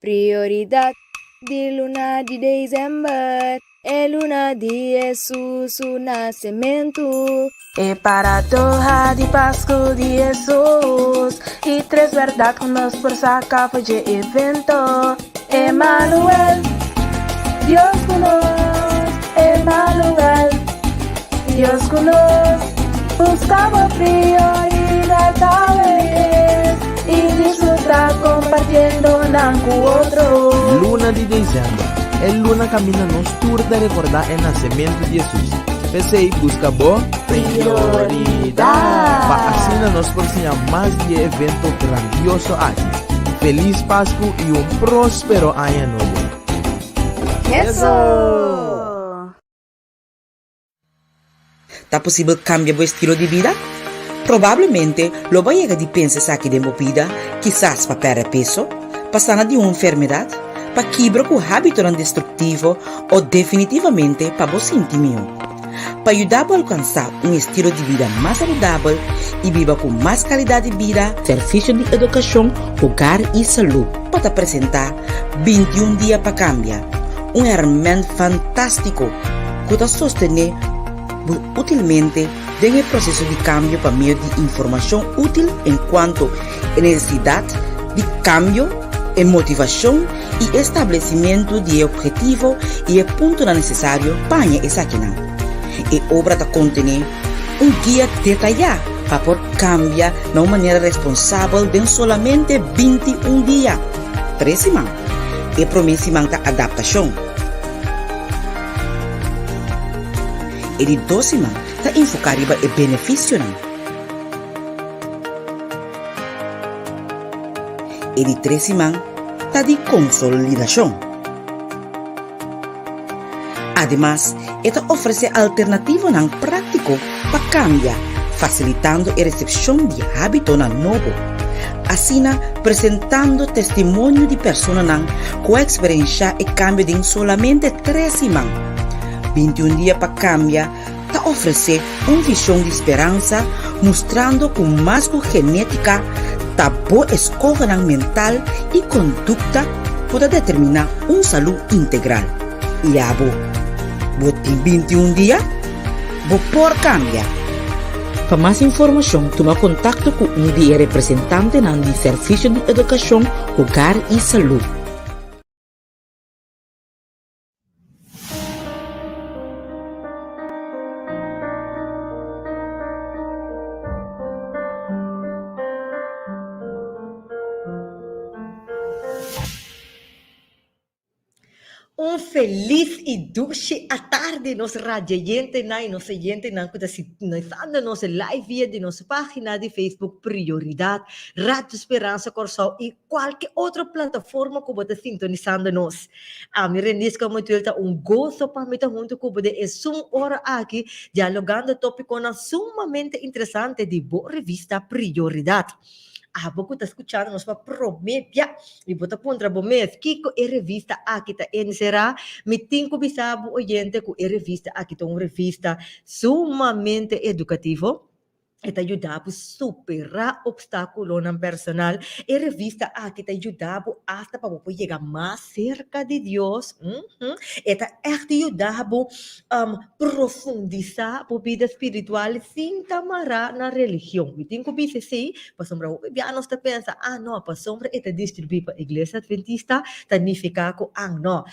Prioridat di luna di desèmber, e luna di Hesus su nasementu. E paradoha di Pasku di Hesus i tres bèrdat ku nos por saka for dje evento. Emanuel, Dios ku nos, Emanuel, Dios ku nos. Buska bo prioridat awe mes i disfruta kompartiendo nan ku otro. Luna di December, e luna kaminda nos tur ta rekordá e nasementu di Hesus. P'esei, buska bo Prioridat! Pa asina nos por siña mas di e evento grandioso aki. Felis Pasku i un próspero aña nobo! Eso! Ta posibel kambia bo estilo di bida? Probablemente lo bo a yega di pensa esaki den bo bida, kisas pa pèrdè peso, pa sana di un enfermedat, pa kibra ku hábitonan destruktivo o definitivamente pa bo sinti mihó. Pa yuda bo alkansá un estilo di bida mas saludabel i biba ku mas kalidat di bida, Servisio di Edukashon, Hogar i Salú pa ta presentá 21 Dia pa Kambia, un hèrmènt fantástiko ku ta sostené bo útilmente den e proseso di kambio pa medio di informashon útil enkuanto e nesesidat di kambio, e motivashon i e establesimentu di e ophetivo i e puntonan nesesario pa haña esakinan. E obra ta kontené un guia detayá pa por kambia na un manera responsabel den solamente 21 dia, tres siman. E promé siman ta adaptashon. E di dos siman ta enfoká riba e benefisionan. E di tres siman ta di konsolidashon. Ademas, e ta ofresé alternativonan práktiko pa kambia, fasilitando e resepshon di hábitonan nobo. Asina, presentando testimonio di personanan ku a eksperenshá e kambio den solamente tres siman. 21 dia pa kambia ta ofresé un vishon di speransa mustrando ku mas ku genétika ta bo eskohonan mental i kondukta ku ta determiná un salú integral. I abo, bo tin 21 dia? Bo por kambia! Pa mas informashon tuma kontakto ku un di e representantenan di Servisio di Edukashon, Hogar i Salú. Un felis i dushi atardi nos radioyentenan i nos oyentenan ku ta sintonisando nos live via di nos página di Facebook Prioridat Radio Speransa Kòrsou i kualke otro plataforma ku bo ta sintonisando nos. Ami Renisca Mutuel ta un goso pa mi ta huntu ku bo den esun ora aki dialogando topikonan sumamente interesante di bo revista Prioridat. Abo ku ta skuchando nos pa promé bia i bo ta puntra bo mes, Kiko e revista aki ta enserá? Mi tin ku bisa bo oyente ku e revista aki ta un revista sumamente edukativo. E ta yuda bo superá opstákulonan personal. E revista aki ta yuda bo asta pa bo por yega mas serka di Dios. E ta ègt yuda bo profundisá bo bida spiritual sin ta mará na religion. Mi tin ku bisa esei pasobra hopi bia nos ta pensa, ah no, pasobra e ta distribuí pa Iglesia Adventista ta nifiká ku ah no,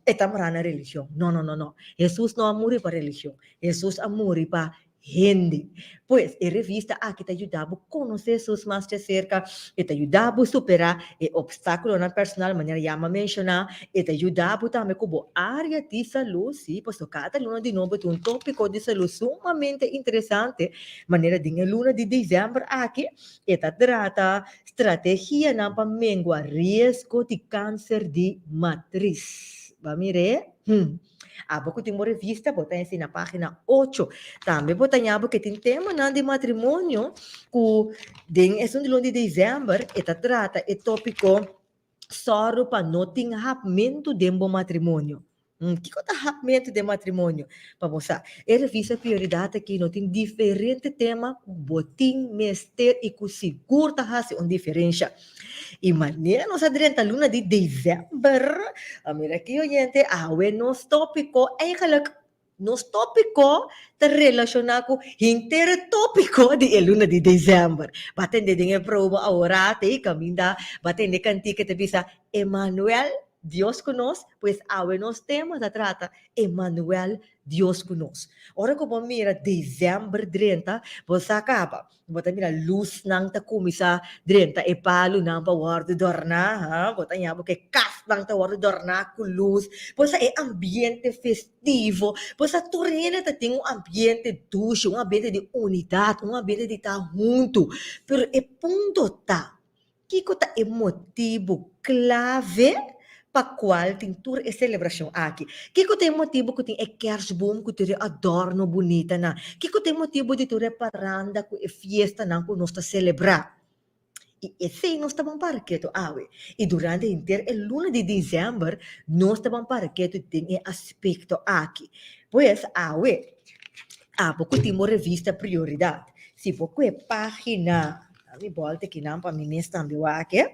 e ta mará na religion. No, no, no, no. Hesus no a muri pa religion. Hesus a muri pa hende. Pues, e revista aki ta yuda bo konosé Hesus mas djaserka, e ta yuda bo superá e opstákulonan personal, manera ya mi a menshoná, e ta yuda bo tambe ku bo área di salú, sí, pasobra kada luna di nobo tin un tópiko di salú sumamente interesante, manera den e luna di desèmber aki e ta trata strategianan pa mengua riesgo di kanser di matris. Bo a mir'é? Hm. Abo ku tin bo revista bo ta hasi na página ocho. Tambe bo ta ña bo ke tin temanan di matrimonio ku den esun di luna di desèmber e ta trata e tópiko sòru pa no tin hapmentu den bo matrimonio. Kiko ta hapmentu den matrimonio? Pa bo sa, e revista Prioridat aki no tin diferente tema ku bo tin mester i ku sigur ta hasi un diferensha. I manera nos a drenta luna di desèmber, a mira aki oyente, awe nos tópiko eigenlijk nos tópiko ta relashoná ku henter e tópiko di e luna di desèmber. Bo a tende den e promo awor te kaminda bo a tende kantika ta bisa Emanuel Dios ku nos, pues awe nos tema ta trata Emanuel, Dios ku nos. Ora ku bo mira desèmber drenta, bo sa kaba, bo ta mira lusnan ta kuminsá drenta, e palunan pa wòrdu dòrná, ha, bo ta ña bo ku e kasnan ta wòrdu dòrná ku lus, bo sa e ambiente festivo, bo sa tur hende ta tin un ambiente dushi, un ambiente di unidat, un ambiente di ta huntu, pero e punto ta, Kiko ta e motibu klave pa kual tin tur e selebrashon aki? Kiko ta e motibu ku tin e kerstboom ku tur e adòrno bunitanan? Kiko ta e motibu di tur e paranda ku e fiestanan ku nos ta selebrá? I esei nos ta ban para ketu awe. I durante henter e luna di desèmber nos ta ban para ketu den e aspekto aki. Pues awe, abo ku tin bo revista Prioridat, si bo kue página Mi bolta kinan pa mi mes tambe wak e.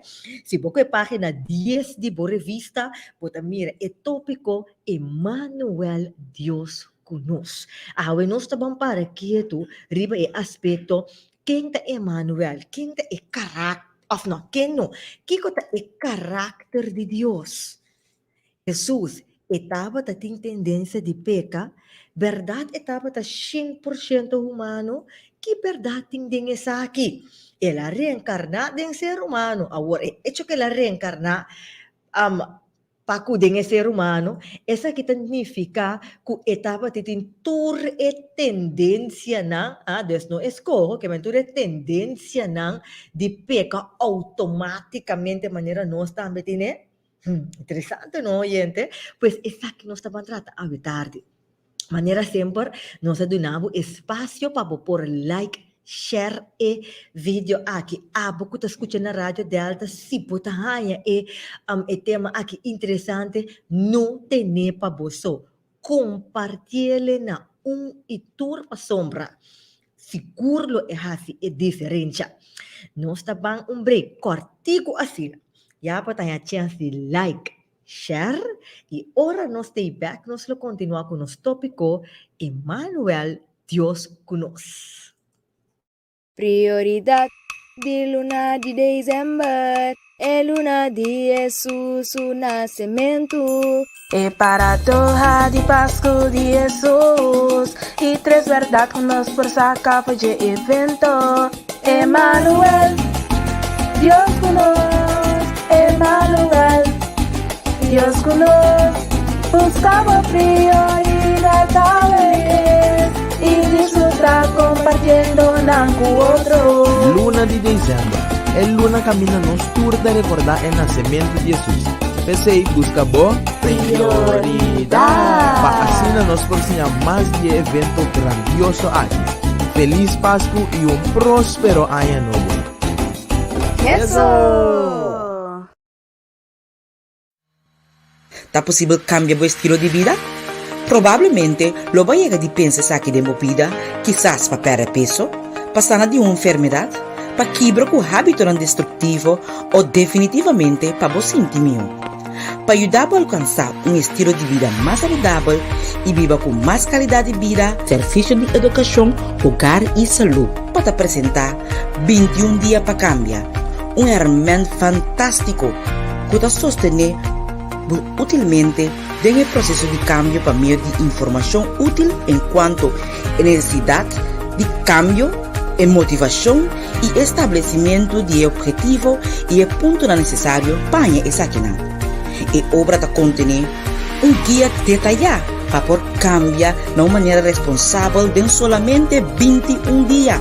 Si bo koe pagina dies di bo revista, bo ta mira e topiko Emanuel Dios ku nos. Awe nos ta ban para ketu riba e aspekto ken ta Emanuel, ken ta e karak òf no, ken no, kiko ta e karakter di Dios. Hesus, e tabata tin tendensia di peka? Bèrdat e tabata shen por shento humano? Ki bèrdat tin den esaki? El a reenkarná den ser humano. Awor, e echo ku el a reenkarná pa ku den e ser humano, esaki ta nifiká ku e tabata tin tur e tendensianan, ah, dus no eskoho, ke men tur e tendensianan di peka outomátikamente manera nos tambe tine? Interesante no oyente? Pues esaki nos ta ban trata awe tardi. Manera semper nos a duna bo espacio pa bo por like, share e video aki. Abo ku ta skucha na Radio Delta si bo ta haña e e tema aki interesante no tene pa bo so. Kompartiele na un i tur pasobra sigur lo e hasi e diferensha. Nos ta ban un break kòrtiku asina, ya pa ta haña chèns di like, share i ora nos stay bèk nos lo kontinuá ku nos tópiko Emmanuel Dios ku nos. Prioridat di luna di desèmber, e luna di Hesus su nasementu. E paratoha di Pasku di Hesus i tres bèrdat ku nos por saka for dje evento. Emanuel, Dios ku nos, Emanuel, Dios ku nos. Buska bo prioridat awe mes i disfruta kompartiendo nan ku otro. Luna di December, e luna kaminda nos tur ta rekordá e nasementu di Hesus. P'esei, buska bo Prioridat! Pa asina nos por siña mas di e evento grandioso aki. Felis Pasku i un próspero aña nobo! Eso! Ta posibel kambia bo estilo di bida? Probablemente lo bo a yega di pensa esaki den bo bida, kisas pa pèrdè peso, pa sana di un enfermedat, pa kibra ku hábitonan destruktivo o definitivamente pa bo sinti mihó. Pa yuda bo alkansá un estilo di bida mas saludabel i biba ku mas kalidat di bida, Servisio di Edukashon, Hogar i Salú pa ta presentá 21 Dia pa Kambia, un hèrmènt fantástiko ku ta sostené bo útilmente den e proseso di kambio pa medio di informashon útil enkuanto e nesesidat di kambio, e motivashon i e establesimentu di e ophetivo i e puntonan nesesario pa haña esakinan. E obra ta kontené un guia detayá pa por kambia na un manera responsabel den solamente 21 dia,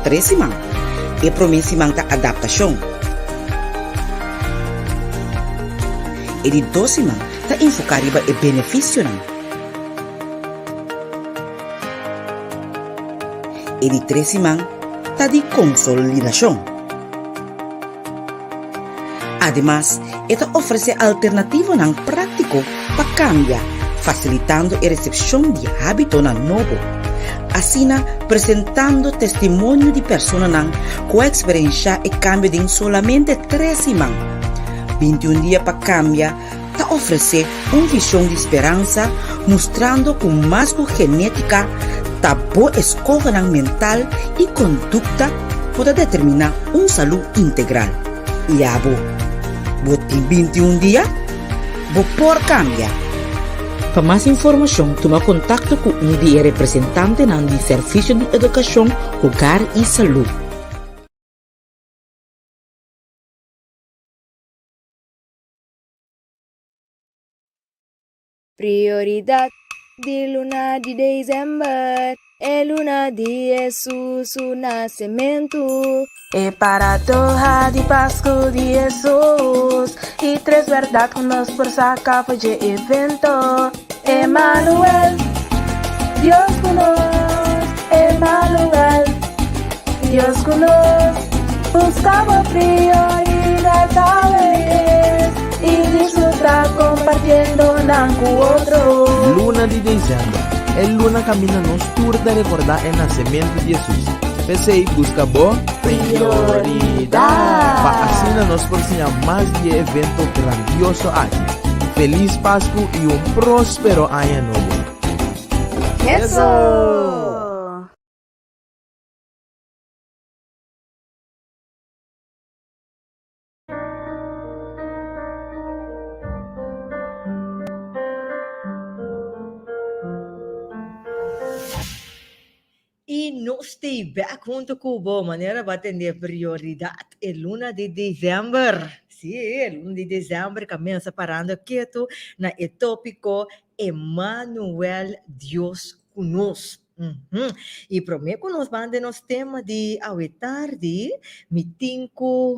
tres siman. E promé siman ta adaptashon. E di dos siman ta enfoká riba e benefisionan. E di tres siman ta di konsolidashon. Ademas, e ta ofresé alternativonan práktiko pa kambia. fasilitando e resepshon di hábitonan nobo, asina presentando testimonio di personanan ku a eksperenshá e kambio den solamente tres siman. Bintiun Dia pa Kambia ta ofresé un vishon di speransa mustrando ku mas ku genétika ta bo eskohonan mental i kondukta ku ta determiná un salú integral. I abo, bo tin 21 dia? Bo por kambia! Pa mas informashon tuma kontakto ku un di e representantenan di Servisio di Edukashon, Hogar i Salú. Prioridat di luna di desèmber, e luna di Hesus su nasementu. E paradoha di Pasku di Hesus i tres bèrdat ku nos por saka for dje evento. Emanuel, Dios ku nos, Emanuel, Dios ku nos. Buska bo prioridat awe mes i disfruta kompartiendo nan ku otro. Luna di December, e luna kaminda nos tur ta rekordá e nasementu di Hesus. P'esei, buska bo Prioridat! Pa asina nos por siña mas di e evento grandioso aki. Felis Pasku i un próspero aña nobo! Eso! I nos t'ei bek hunto ku bo manera bo a tende prioridat e luna di december. Sí, e luna di december kamensa parando ketu na e topiko Emmanuel Dios ku nos. I promé ku nos ban den nos tema di awe tardi, mi tin ku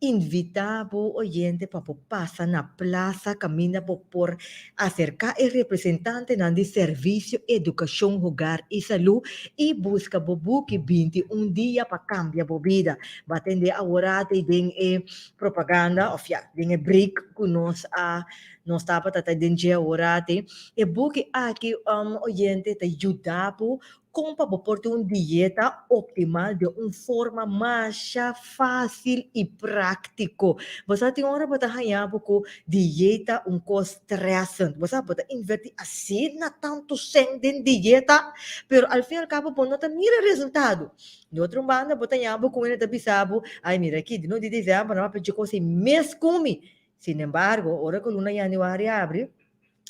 Invitá bo oyente pa bo pasa na plasa kaminda bo por aserká e representantenan di Servisio Edukashon Hogar i Salú i buska bo buki 21 Dia pa Kambia Bo Bida. Bo a tende aworati den e propaganda òf ya, den e break ku nos a nos tabata ta den dje aworati. E buki aki, oyente, ta yuda bo Kon pa bo por tin un dieta optimal den un forma masha fásil i práktiko? Bo sa tin ora bo ta haña bo ku dieta un kos stressend. Bo sa bo ta invertí asina tantu sèn den dieta, pero al fin al kabo bo no ta mira resultado. Di otro banda bo ta haña bo ku hende ta bisa bo, ay mira aki di no di desèmber nan a papia dje kos ei mes ku mi. Sinembargo, ora ku luna yanüari abri,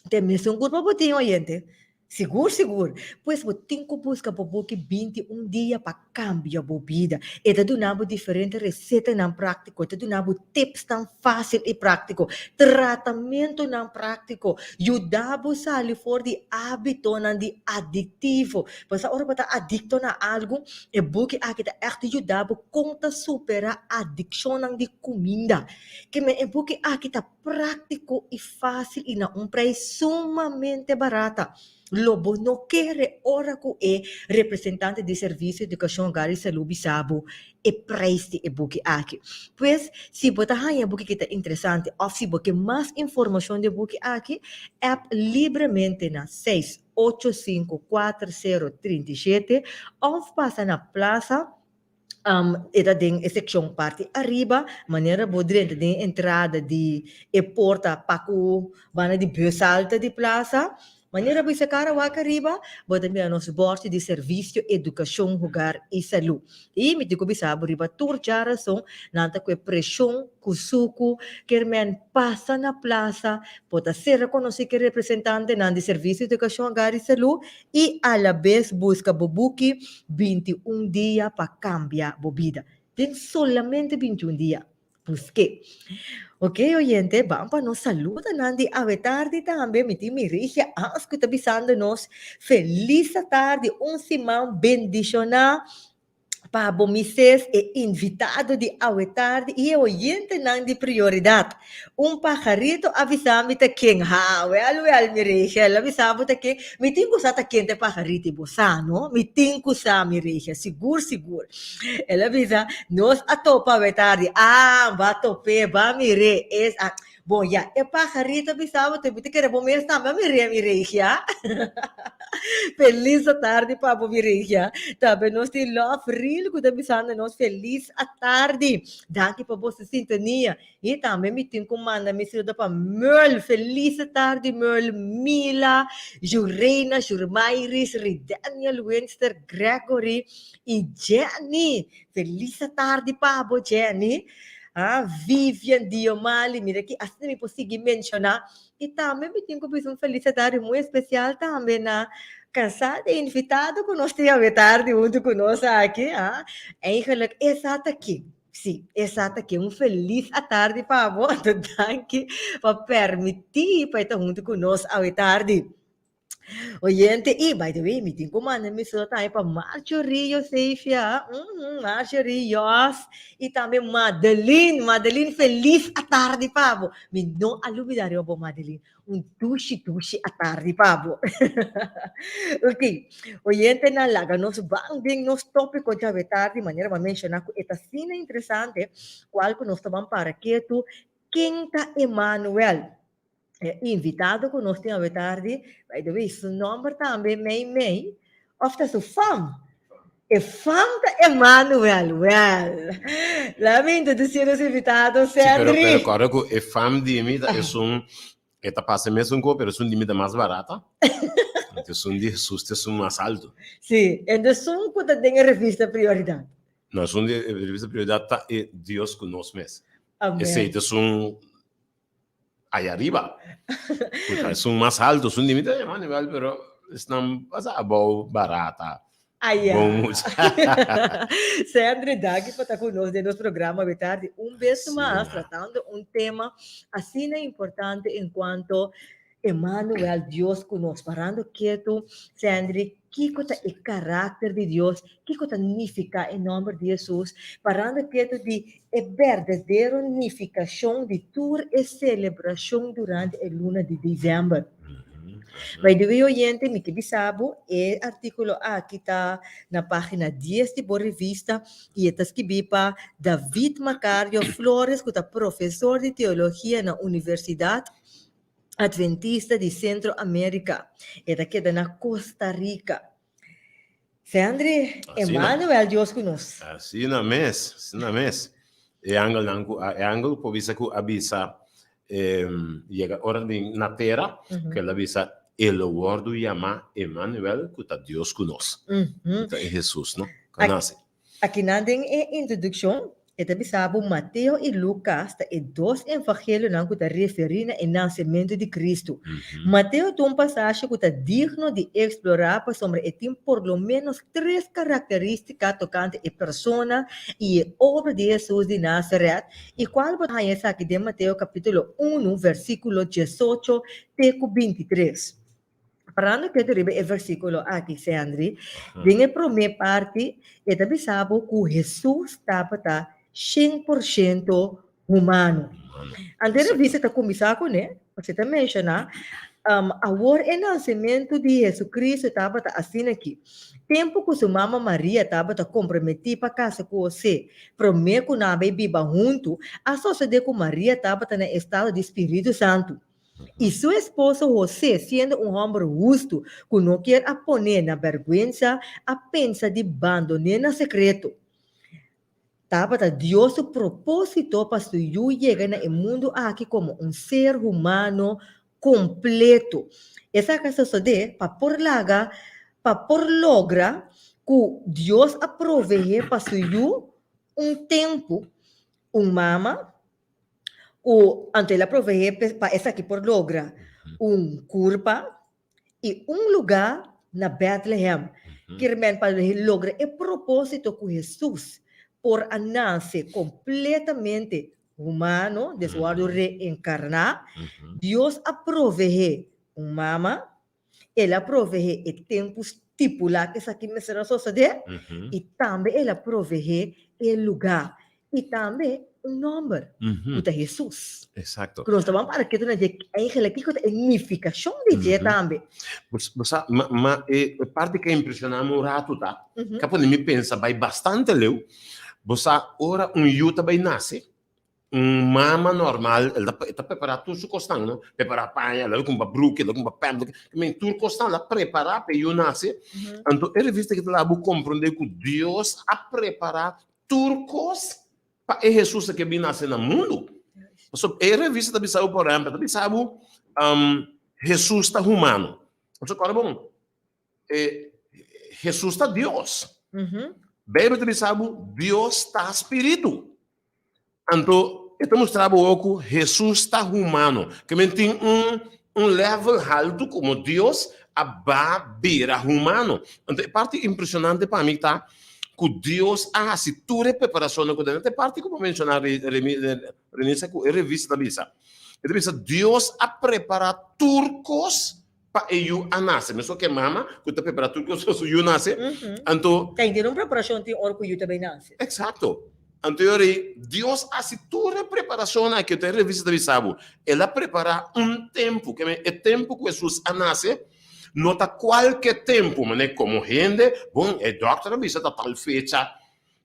te mesun kurpa bo tin oyente. Sigur sigur! Pues bo tin ku buska bo buki 21 dia pa kambia bo bida. E ta duna bo diferente resetanan práktiko, e ta duna bo tipsnan fásil i práktiko, tratamentunan práktiko, yuda bo sali for di ábitonan di adiktivo. Pasobra ora bo ta adikto na algu, e buki aki ta ègt yuda bo kon ta superá adikshonnan di kuminda. Kimen e buki aki ta práktiko i fásil i na un preis sumamente barata. Lo bo no kere ora ku e representante di Servisio Edukashon Hogar i Salú bisa bo e preis di e buki aki. Pues, si bo ta haña e buki ki ta interesante òf si bo ke mas informashon di e buki aki, app libremente na seis ocho sinku kuater sero 37 òf pasa na Plaza E ta den e sekshon parti ariba, manera bo drenta den e entrada di e porta pa ku banda di bus alta di plasa, manera bo hisa kara wak ariba, bo ta mira nos bòrchi di Servisio Edukashon Hogar i Salú. I mi tin ku bisa bo riba tur djarason nan ta ku e preshon ku suku kermen pasa na plasa, bo ta ser rekonosí ku e representantenan di Servisio Edukashon Hogar i Salú I alabes buska bo buki 21 dia pa kambia bo bida. Den solamente 21 dia. Busk'é. Ok oyente, ban pa nos saludanan di awe tardi tambe. Mi tin mi regia Ans ku ta bisando nos felis atardi, un siman bendishoná. Pa bo mises e invitado di awe tardi i e oyentenan di Prioridat. Un pajarito a bisa mi ta ken. Ha, wèl, wèl, mi Rachel, el a bisa bo ta ken. Mi tin ku sa ta ken ta e pajarito i bo sa, no? Mi tin ku sa, mi Rachel, sigur, sigur. El a bisa, nos a topa awe tardi. Ah, bo a top'é, bo a mir'é. Es a. Bon ya, e pajarito a bisa bo, te kere bo mes tambe a miria mi regia. Felis atardi pa bo mi regia. Tambe nos tin Love Real ku ta bisando nos felis atardi. Danki pa boso sintonia. I tambe mi tin ku manda mi saludo pa Merl. Felis atardi Merl, Mila, Jureina, Jurmairis, Ridaniel, Winster, Gregory i Jenny. Felis atardi pa bo Jenny. Ah, Vivian, Diomali, mira ki asina mi por sigui menshoná. I tambe mi tin ku bisa un felis atardi muy espesial tambe na kansá di invitado ku nos tin awe tardi huntu ku nos aki. Ah, eigenlijk esa ta aki. Sí, esa ta aki. Un felis atardi pa bo. Anto danki pa permití pa e ta huntu ku nos awe tardi. Oyente, y by the way, mi tin cu manda mi saludo tambe pa Marjorie Josefia, Marjorie, Jos, y tambe Madeline, Madeline, feliz atardi pa bo. Mi no a lubida riba bo, Madeline. Un dushi, dushi atardi pa bo. Ok, oyentenan, laga nos ban den nos topico djawe tardi, manera mi a menciona cu e ta asina interesante, cual cu nos ta ban para ketu, ken ta Emmanuel? E invitado ku nos tin awe tardi, by the way, su nomber tambe Mei Mei, of ta su fam? E fam ta Emmanuel. Well, laat me introducir nos invitado, Sí, pero, Cedric. pero corda ku e fam di mi ta esun, e ta pasa mesun ko, pero esun di mi ta mas barata. Anto esun di Jesus ta esun mas alto. Sí, en esun ku ta den e revista Prioridad. No, esun di e revista Prioridad ta e Dios ku nos mes. Amen. Esei ta esun Allá arriba. Puta, esun mas alto, esun di mi ta yama nivel, pero esnan pasa abou barata. Aya. Bon mucha. Sandri, danki pa ta ku nos den nos programa awe tardi. Un bes mas Sí. tratando un tema asina importante en cuanto Emmanuel, Dios ku nos. Parando ketu, Sandri, kiko ta e karakter di Dios? Kiko ta nifiká e nòmber di Hesus? Parando ketu di e berdadero nifikashon di tur e selebrashon durante e luna di desèmber. By the way oyente, mi ke bisa bo, e artíkulo aki ta na página dies di bo revista i e ta skibí pa David Macario Flores ku ta profesor di teologia na Universidat Adventista di Sentro Amérika. E ta keda na Costa Rica. Sandri, Emmanuel Dios ku nos. Asina mes, asina mes. E angelnan ku a, e angel por bisa ku a bisa yega ora di na tera, ku el a bisa e lo wòrdu yamá Emmanuel ku ta Dios ku nos. Ku ta e Hesus, no? Ku a nase. Akinan den e introdukshon, e ta bisa bo Mateo i Lukas ta e dos evangelionan ku ta referí na e nasementu di Kristu. Mateo ta un pasashi ku ta digno di eksplorá pasobra e tin por lo ménos tres karakterístika tokante e persona i e obra di Hesus di Nazaret, i kual bo ta haña esaki den Mateo kapítulo unu, versíkulo diesocho te ku bintitres. Parando ketu riba e versíkulo aki, Sendri, den e promé parti e ta bisa bo ku Hesus tabata shen por shento humano. Anto e revista ta kuminsá kuné, pasobra e ta menshoná, Awor e nansementu di Hesukristu tabata asina aki, Tempu ku su mama Maria tabata komprometí pa kasa ku Hosé, promé ku nan a bai biba huntu, a sosodé ku Maria tabata na estado di spiritu santu. I su esposo José, siendo un hòmber hustu ku no kier a pon'é na bèrgwensa, a pensa di bandon'é na sekreto. Tabata Dios su propósito pa su Yu yega na e mundu aki komo un ser humano kompleto. Esaki a sosodé pa por laga, pa por logra ku Dios a proveé pa su Yu un tempu, un mama, Ku anto el a proveé pa esaki por logra un kurpa i un lugá na Bètlehem. Kirmen pa logra e propósito ku Hesus por a nase kompletamente humano, des wòrdu reenkarná, Dios a proveé un mama, El a proveé e tempu stipulá ku esaki mester a sosodé i tambe el a proveé e lugá i tambe un nòmber ku ta Hesus. Exacto. Ku nos ta ban para ketu na dje eigenlijk kiko ta e nifikashon di dje tambe. Bo sa, ma, ma e parti ku a impreshoná mi un ratu ta, ku a pone mi pensa bai bastante leu, bo sa ora un yu ta bai nase, Un mama normal, el ta, ta prepará tur su kosnan, no? Prepará paña, el a kumpra bruki, el a kumpra pènt, men tur kosnan el a prepará pa e yu nase. Anto e revista aki ta laga bo komprondé ku Dios a prepará tur kos pa e Hesus a ke bin nase na mundu. Pasobra e revista ta bisa bo, por ehèmpel, ta bisa bo, Hesus ta humano. Pasobra kòrda bon, e Hesus ta Dios. Beibel ta bisa bo, Dios ta spiritu. Anto e ta mustra bo awor ku Hesus ta humano. Ke men tin un un level haltu komo Dios a ba bira humano. Anto e parti impreshonante pa mi ta ku Dios a hasi tur e preparashonnan ku ta. E parti ku bo menshoná Renisa ku e revista ta bisa. E ta bisa Dios a prepará tur kos pa e yu a nase. Mesun ke mama ku ta prepara tur kos pa su yu nase. Anto. Ten tin un preparashon tin ora ku yu ta bay nase. Eksakto. Anto e ora ei Dios a hasi tur e preparashonnan aki. E revista ta bisa bo, El a prepará un tempu. Ke men e tempu ku Hesus a nase no ta kualke tempu. Manera komo hende, bon, e dòkter a bisa ta tal fecha.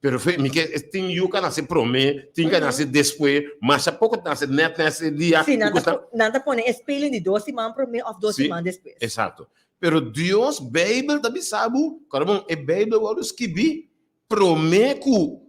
Pero fe, mi ke tin yu ka nase prome, tin ka nase despues, masha poko ta nase net na ese dia. Sí, nan ta, nan ta pone e speling di dos siman prome of dos siman despues. Exacto. Pero Dios, Bijbel ta bisa bo, kòrda bon, e Bijbel wòrdu skibí prome ku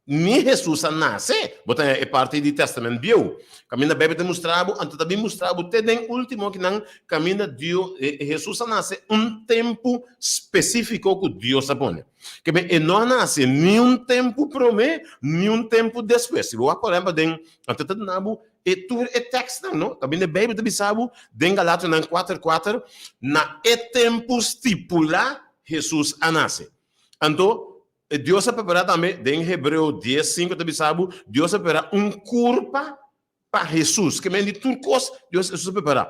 ni Hesus a nase. Bo ta haña e parti di Testament Bieu. Kaminda Bijbel ta mustra bo, anto ta bin mustra bo te den ultimo kinan kaminda Dios, Hesus a nase un tempu spesífiko ku Dios a pone. Ke men e no a nase ni un tempu promé ni un tempu despues. Si bo wak por ehèmpel den, anto ta duna bo e tur e tèkstnan, no? Ta bin den Beibel ta bisa bo den Galationan kuater kuater, na e tempu stipulá Hesus a nase. Anto Dios a prepará tambe den Hebreo dies sinku ta bisa bo, Dios a prepará un kurpa Pa Hesus, ke men di tur kos Dios Hesus a prepará.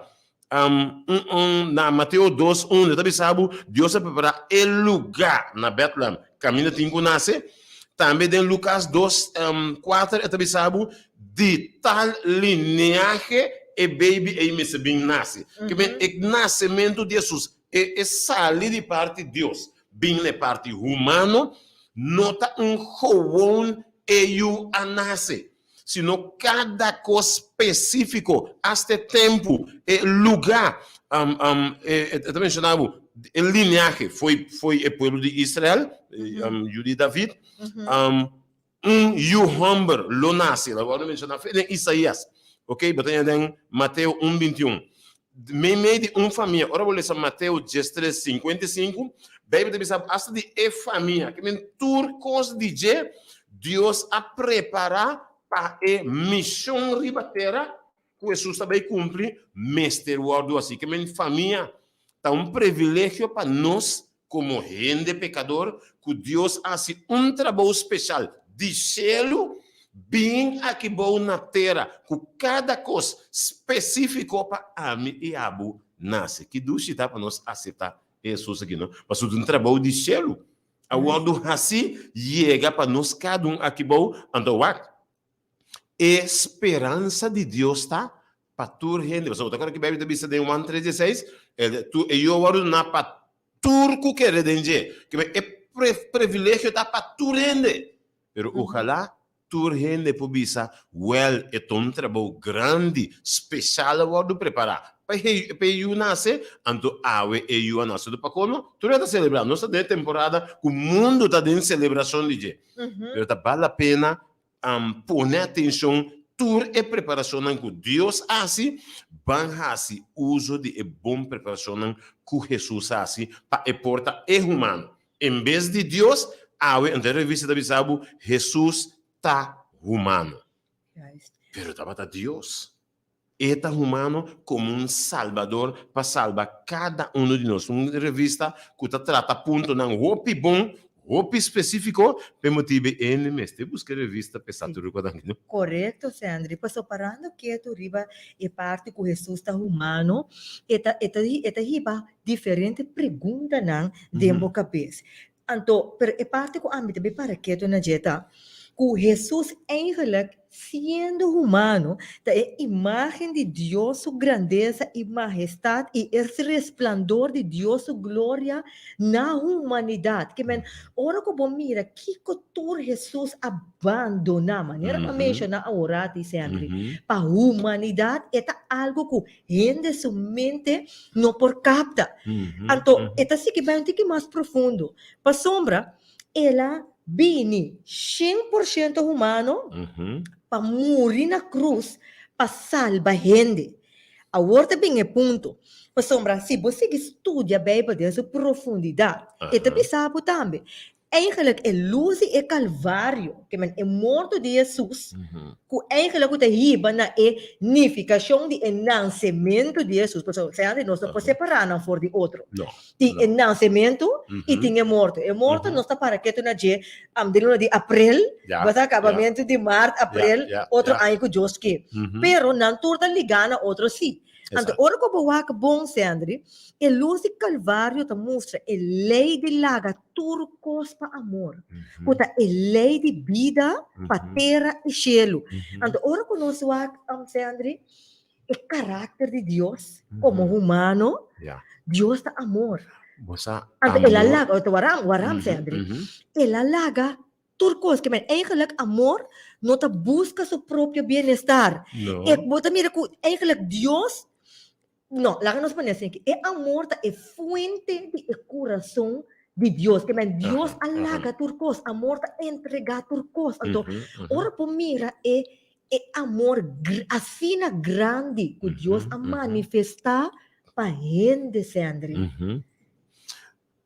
Um, un, un, na Mateo 2, 1, ta bisa bo, Dios a prepará e lugá na Bethlehem, kaminda tin ku nase. Tambe den Lukas 2, um, 4, e ta bisa bo, di tal lineahe e baby ei mester bin nase. Ke men e nasementu di Hesus, e, e sali di parti Dios, bin na e parti humano, no ta un gewoon e yu a nase. sino kada kos spesífiko, asta e tempu, e lugá. E ta menshoná bo e lineahe foi foi e pueblo di Israel, yu di David. Un yu hòmber lo nase, lo wòrdu menshoná den Isaías, ok, bo ta haña den Mateo un bintiun. Meimei di un famia, ora bo lesa Mateo diestres 55, Beibel ta bisa asta di e famia, ke men tur kos di dje Dios a prepará pa e mishon riba tera ku Hesus ta bai kumpli mester wòrdu hasi. Ke men famia ta un privilegio pa nos komo hende pekador ku Dios a hasi un trabou speshal di shelu bin aki bou na tera ku kada kos spesífiko pa ami i abo nase. Ki dushi ta pa nos aseptá e Hesus aki, no? Pasobra un trabou di shelu a wòrdu hasi yega pa nos kada un aki bou. Anto wak, e speransa di Dios ta pa tur hende. Pasobra bo ta kòrda ki Beibel ta bisa den Juan tres dieseis? E yu a wòrdu duná pa tur ku kere den dje. Kiba e privilegio ta pa tur hende. Pero ojalá tur hende por bisa, wèl, e ta un trabou grandi, speshal a wòrdu prepará pa e yu nase, anto awe e yu a nase. Anto pakono tur hende ta selebrá. Nos ta den e temporada ku mundu ta den selebrashon di dje. Pero ta bal la pena Pone atenshon tur e preparashonnan ku Dios hasi, ban hasi uso di e bon preparashonnan ku Hesus hasi pa e por ta e humano. En bes di Dios, awe anto e revista ta bisa bo, Hesus ta humano. Pero tabata Dios. E ta humano komo un Salbador pa salba kada unu di nos. Un revista ku ta trata puntonan hopi bon, hopi spesífiko, p'e motibu e hende mester buska e revista p'e sa tur ku nan. Korekto, Sandry. Pasobra parando ketu riba e parti ku Hesus ta humano, e ta e ta e ta hiba diferente preguntanan den bo kabes. Anto, pero e parti ku ami ta bin para ketu na dje ta. Ku Hesus eigenlijk, siendo humano, ta e imágen di Dios su grandesa i mahestat i e resplandor di Dios su gloria na humanidat. Ke men, ora ku bo mira kiko tur Hesus a bandoná, manera bo a menshoná awor ati, Sendri, pa humanidat, e ta algu ku hende su mente no por kapta. Anto, e ta sigui bai un tiki mas profundo, pasobra El a bini 100% humano pa muri na krus pa salba hende. Awor ta bin e punto, pasobra si bo sigui studia Beibel den su profundidat, e ta bisa bo tambe, Eigenlijk e lus di e Kalvario, ke men e morto di Hesus, ku eigenlijk ku ta hiba na e nifikashon di e nansementu di Hesus, pasobra sea antes nos no por separá nan for di otro. Tin e nansementu i tin e morto. E morto nos ta para ketu na dje den luna di aprel, bo sa akabamentu di mart, aprel, otro aña ku Dios ke. Pero nan tur ta ligá na otro sí. Anto ora ku bo wak bon, Sendri, e lus di Kalvario ta mustra e lei di laga tur kos pa amor, ku ta e lei di bida pa tera i shelu. Anto ora ku nos wak, Sendri, e karakter di Dios komo humano, Dios ta amor. Anto el a laga, waram, waram, Sendri, el a laga Tur kos ke men eigenlijk amor no ta buska su propio bienestar. No. E bo ta mira ku eigenlijk Dios no, laga nos pone asina aki, e amor ta e fuente di e kurason di Dios. Ke men Dios a laga tur kos, amor ta entrega tur kos. Anto ora bo mira e e amor asina grandi ku Dios a manifestá pa hende, Sendri.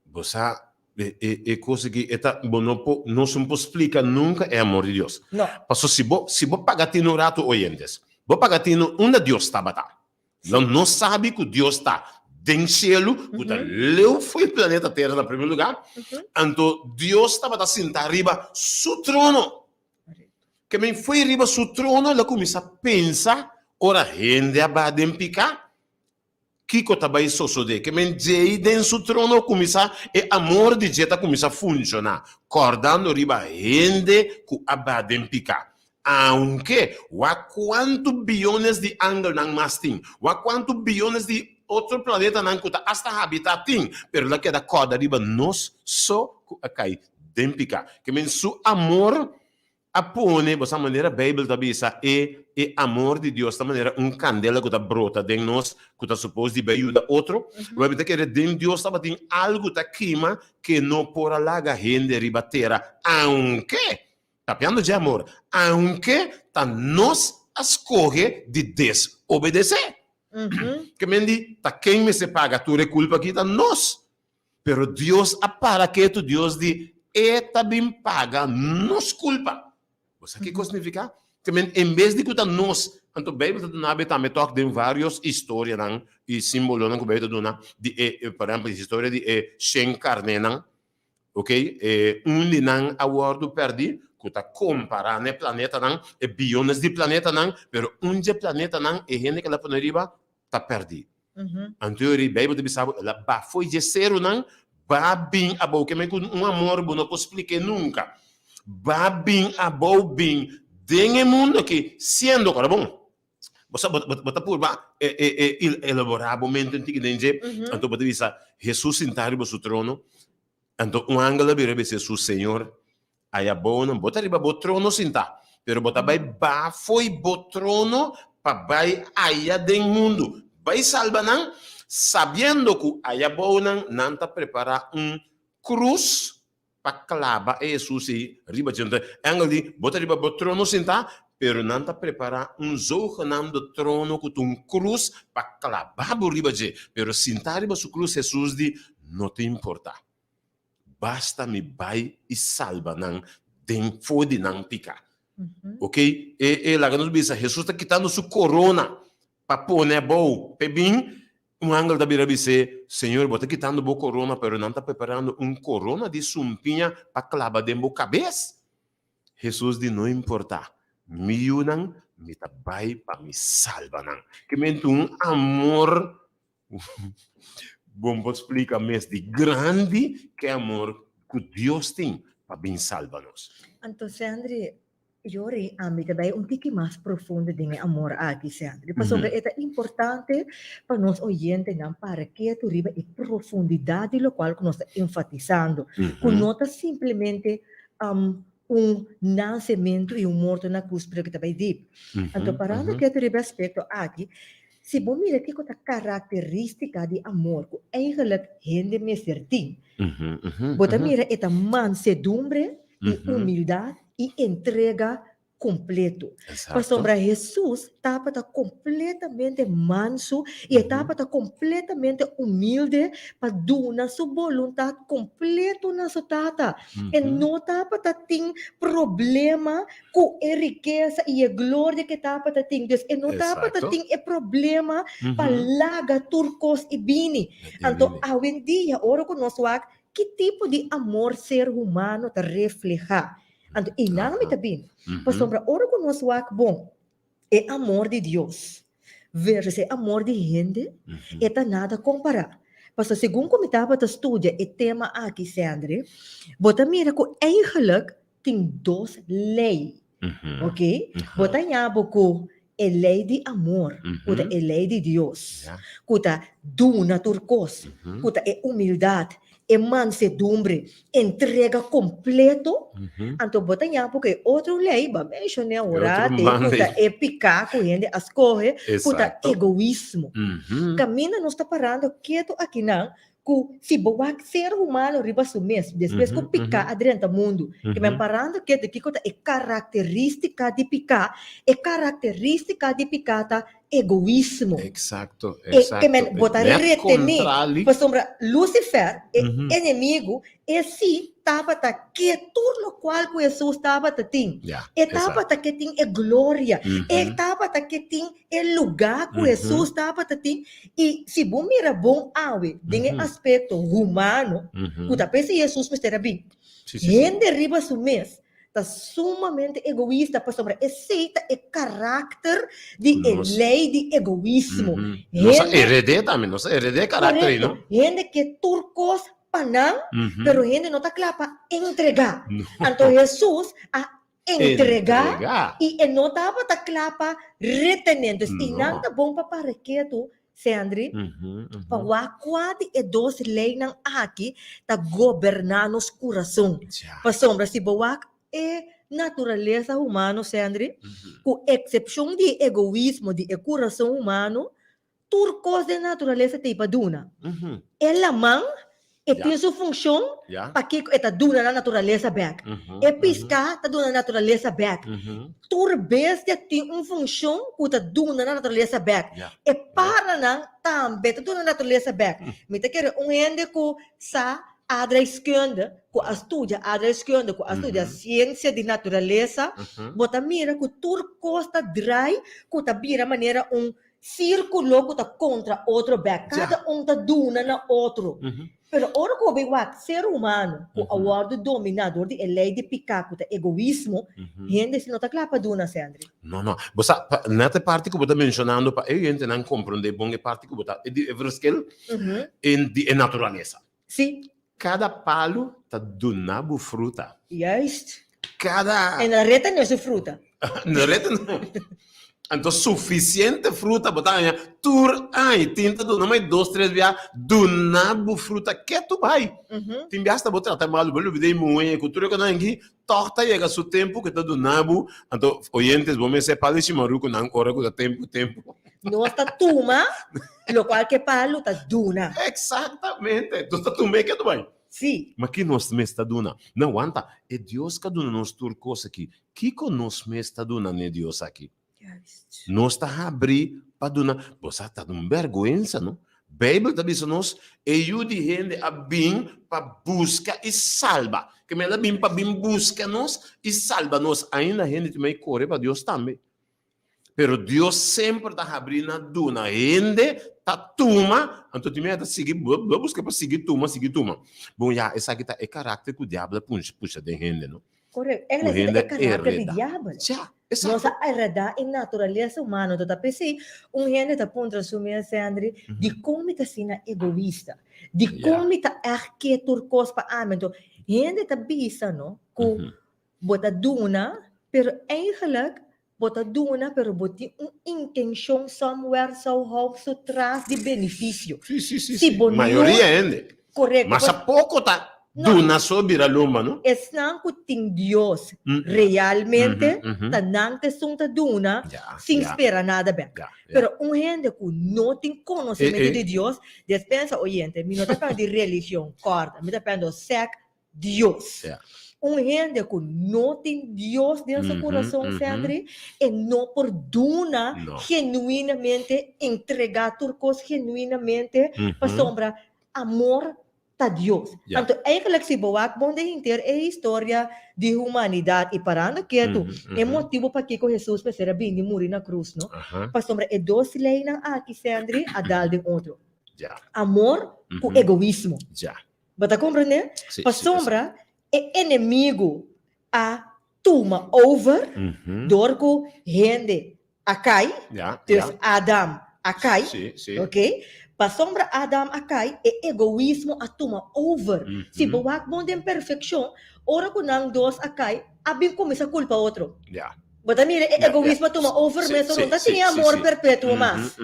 Bo sa, e, e, e kos aki, e ta, bo no por, nos no por splika nunka e amor di Dios. No. Paso si bo, si bo paga tinu un ratu, oyentes, bo paga tinu unda Dios tabata. Lo no sabi ku Dios ta den shelu, ku ta leu fo'i planeta Tera na primer lugar, anto Dios tabata sinta riba su trono. Ke men fo'i riba su trono el a kuminsá pensa ora hende a baha den piká, Kiko ta bai sosodé? Ke men djei den su trono kuminsá, e amor di dje ta kuminsá funshoná, kòrdando riba hende ku a ba den piká. Aunke, wak kuantu biyones di angelnan mas tin, wak kuantu biyones di otro planetanan ku ta asta habitá tin, pero el a keda kòrda riba nos so ku a kai den piká. Ke men su amor A pone, bo sa manera Beibel ta bisa, e e amor di Dios ta manera un kandela ku ta brota den nos, ku ta supos di bai yuda otro. Bo ta kere den Dios tabatin algu ta kima ke no por a laga hende riba tera, aunke, papiando dje amor, aunke ta nos a skohe di desobedesé. Ke men di, ta ken mester paga tur e kulpa aki? Ta nos. Pero Dios a para ketu, Dios di, E ta bin paga nos kulpa. Bo sa kiko signifiká? Ke men en bes di ku ta nos, anto Beibel ta duna be tambe tòg den vários istorianan i simbolonan ku Beibel ta duna di e, por ehèmpel, historia di e shen karnénan, ok, e un di nan a wòrdu pèrdí, ku ta kompará na e planetanan, e biyones di planetanan, pero un dje planetanan e hende ku el a pone riba ta pèrdí. Anto yori Bijbel ta bisa bo, el a ba fo'i dje serunan, ba bin abou. Ke men ku un amor bo no por splik'é nunka. Ba bin abou bin den e mundu aki, siendo, kòrda bon, bo sa, bo bo ta purba elaborá bo mente un tiki den dje, anto bo ta bisa, Hesus sintá riba su trono, Anto un angel a bira bisa Hesus, Señor, aya bonan, bo ta riba bo trono sintá, pero bo ta bai baha fo'i bo trono pa bai aya den mundu, bai salba nan, sabiendo ku aya bounan nan ta prepará un krus pa klaba e Hesus ei riba dje. Anto e angel di, Bo ta riba bo trono sintá, pero nan ta prepará un zogenaamde trono ku ta un krus pa klaba bo riba dje. Pero sintá riba su krus, Hesus di, No ta importá. Basta mi bai i salba nan den for di nan piká. Ok, e e laga nos bisa, Hesus ta kitando su korona pa pone abou p'e bin, un angel ta bira bis'é, Señor, bo ta kitando bo korona, pero nan ta preparando un korona di sumpiña pa klaba den bo kabes. Hesus di, No importá, mi yunan, mi ta bai pa mi salba nan. Ke menti un amor Bon por splika mes di grandi ke amor ku Dios tin. pa bin salba nos. Anto Sandri, Yori, ami ta bai un tiki mas profundo den e amor aki, Sandri, pasobra e ta importante pa nos oyentenan para ketu riba e profundidat di lokual ku nos ta enfatisando, ku no ta simplemente un nasementu i un morto na krus, pero ku ta bai dip. Anto parando ketu riba e aspekto aki, si bo mira kiko ta karakterístika di amor ku eigenlijk hende mester tin, bo ta mira e ta mansedumbre i humildat i entrega kompleto. Pasobra Hesus tabata kompletamente mansu i e tabata kompletamente humilde pa duna su boluntat kompleto na su Tata. E no tabata tin problema ku e rikesa i e gloria ku e tabata tin. Dus e no tabata tin e problema pa laga tur kos i bini. Anto awendia ora ku nos wak ki tipo di amor ser humano ta reflehá? Anto einan mi ta bini. Pasobra ora ku nos wak bon e amor di Dios versus e amor di hende, e ta nada kompará. Pasobra segun ku mi tabata studia e tema aki, Sandry, bo ta mira ku eigenlijk tin dos lei. Ok? Bo ta haña bo ku e lei di amor, ku ta e lei di Dios, ku ta duna tur kos, ku ta e humildat, e mansedumbre, entrega kompleto. Anto bo ta haña bo ku e otro lei, bo a menshoné un rato, ku ta e piká ku hende a skohe, ku ta egoismo. Kaminda nos ta parando ketu akinan, ku si bo wak ser humano riba su mes despues ku piká a drenta mundu, ke men parando ke di kiko ta e karakterístika di piká, e karakterístika di piká ta egoismo. Eksakto, E eksakto. ke men bo ta Net retené, kontrali. pasobra Lucifer, e enemigu, e si tabata ke tur lokual ku Hesus tabata tin. Ya, E eksakto. tabata ke tin e gloria, e tabata ke tin e lugá ku Hesus tabata tin i si bo mira bon awe den e aspekto humano ku ta p'esei Hesus mester a bin. Hende riba su mes ta sumamente egoista pasobra esei ta e karakter di e lei di egoismo. Nos a hered'é tambe, nos a hered'é e karakter ei, no? Hende ke tur kos pa nan, pero hende no ta kla pa entregá. Anto Hesus a entregá i e no tabata kla pa retené. Dus i nan ta bon pa para ketu, Sendry, pa wak kua di e dos leinan aki ta goberná nos kurason. Pasobra si bo wak e naturalesa humano, Sendry, ku eksepshon di e egoismo di e kurason humano, Tur kos den naturalesa t'ei pa duna. E laman, e tin su funshon pakiko e ta duna na naturalesa bèk. E piská ta duna naturalesa bèk. Tur bestia tin un funshon ku ta duna na naturalesa bèk. E paranan tambe ta duna naturalesa bèk. Mi ta kere un hende ku sa aardrijkskunde, ku a studia aardrijkskunde, ku a studia siensia di naturalesa, bo ta mira ku tur kos ta drai ku ta bira manera un Sírkulo ku ta kontra otro bèk. Kada un ta duna na otro. Pero ora ku bo bai wak ser humano ku a wòrdu dominá dor di e lei di piká ku ta egoismo, hende si no ta kla pa duna, Sendri. No, no. Bo sa, pa, nèt e parti ku bo ta menshonando pa e hendenan komprondé bon e parti ku bo ta, e di e verschil en di e naturalesa. Sí. Kada palu ta duna bo fruta. Juist. Kada. En la reta no su fruta. Na reta no. Anto sufisiente fruta bo ta haña tur aña. Tin ta duna mai dos tres bia duna bo fruta ketu bai. Tin bia hasta bo trata malu bo lubida e muhé ku tur e konan aki tòg ta yega su tempu ku ta duna bo. Anto oyentes bo mester palu e shimaruku nan ora ku ta tempu tempu. Nos ta tuma lokual ke palu ta duna. Eksaktamente. Nos ta tuma e ketu bai. Sí. Ma ki nos mes ta duna? No, wanta, e Dios ka duna nos tur kos aki. Kiko nos mes ta duna n'e Dios aki? Nos ta habrí pa duna. Bo sa, ta un bèrgwensa, no? Beibel ta bisa nos, E Yu di hende a bin pa buska i salba. Ke men el a bin pa bin buska nos i salba nos. Ainda hende tin mei kore pa Dios tambe. Pero Dios semper ta habrí na duna. Hende ta tuma, anto tin mei ta sigui, bo buska pa sigui tuma, sigui tuma. Bon ya, esaki ta e karakter ku diabel a pusha den hende, no? Correcto. Eigenlijk Ku e hende karakter di hereda. diabel. Ja, Nos a heredá e naturalesa humano. Anto ta p'esei un hende ta puntra su mes, Sendri, dikon mi ta asina egoista? Dikon mi ta ègt ke tur kos pa ami? Anto hende ta bisa no ku bo ta duna, pero eigenlijk bo ta duna pero bo tin un intenshon somewhere somehow su tras di benefisio. Sí, sí, sí, Si sí. bo no Mayoria hende. Korekto. Mas a poko ta No. duna so bira lomba, no? Esnan ku tin Dios Mm. realmente Mhm, mhm. ta nan ta esun ta duna Ja, sin ja. spera nada bek. Ja, ja. Pero un hende ku no tin konosementu Eh, eh. di Dios, despensa oyente, mi no ta papia di religion, kòrda, mi ta papia di sèk Dios. Ja. Un hende ku no tin Dios den su kurason, Sendri, e no por duna No. genuinamente, entregá tur kos genuinamente, pasobra amor ta Dios. Ja. Anto eigenlijk si bo wak bon den henter e historia di humanidat i parando ketu, e motibu pakiko Hesus mester a bini muri na krus, no? Pasobra e dos leinan aki, Sendri, a dal den otro. Ja. Amor ku egoismo. Ja. Bo ta komprendé? Sí, Pasobra e enemigu a tuma over dor ku hende a kai, dus Adam a kai, ok? Pasobra Adam a kai, e egoismo a tuma over. Si bo wak bon den perfekshon, ora ku nan dos a kai, a bin kuminsá kulpa otro. Bo ta mira e egoismo a tuma over mes, no ta tin e amor perpetuo mas.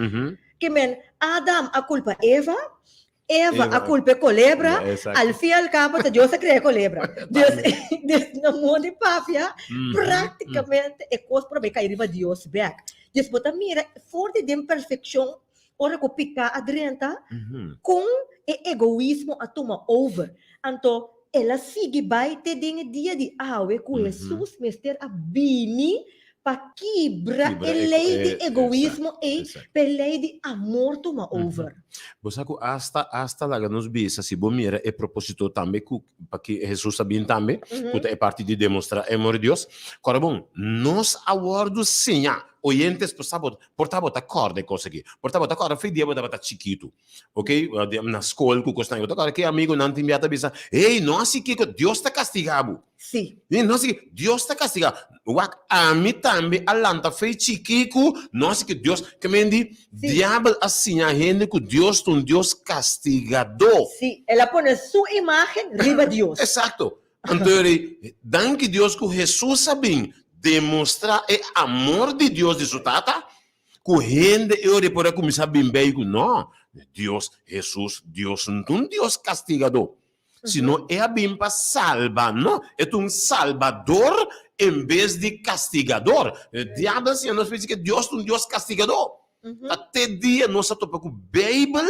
Ke men, Adam a kulpa Eva, Eva a culpa e colebra, al fin y al cabo ta Dios a crea e colebra. Dus, dus na modo di papia, practicamente e cos por a cay riba Dios bek. Dus bo ta mira for di den perfeccion, ora cu pica a drenta, con e egoismo a tuma over. Anto el a sigui bay te den e dia di awe cu Jesus mester a bini pa kibra e lei di egoismo ei pa e lei di amor tuma over. Bo sa ku asta asta laga nos bisa si bo mira e proposito tambe ku pa ki Hesus a bin tambe ku ta e parti di demostra e amor di Dios. Kòrda bon, nos a wòrdu siña, oyentes por sa bo por ta bo ta kòrda e kos aki, por ta bo ta kòrda fe dia bo tabata chikitu, ok, na skol ku kosnan, bo ta kòrda ki amigunan tin bia ta bisa, hey no hasi kiko, Dios ta kastiga bo. Sí. Ni no hasi ki, Dios ta kastiga. Wak, ami tambe a lanta fe chikí ku no hasi ki Dios, ke men di, diabel a siña hende ku Dios ta un Dios kastigadó. Sí, el a pone su imágen riba Dios. Exacto. Anto yo di, danki Dios ku Hesus a bin demostrá e amor di Dios di su Tata, ku hende e ora por a kuminsá bin bei ku no, Dios, Hesus, Dios no ta un Dios kastigadó, sino e a bin pa salba, no, e ta un salbador en bes di kastigador. E diabel a siña nos pa bisa ke Dios ta un Dios kastigadó. Ta te dia nos a topa ku Beibel,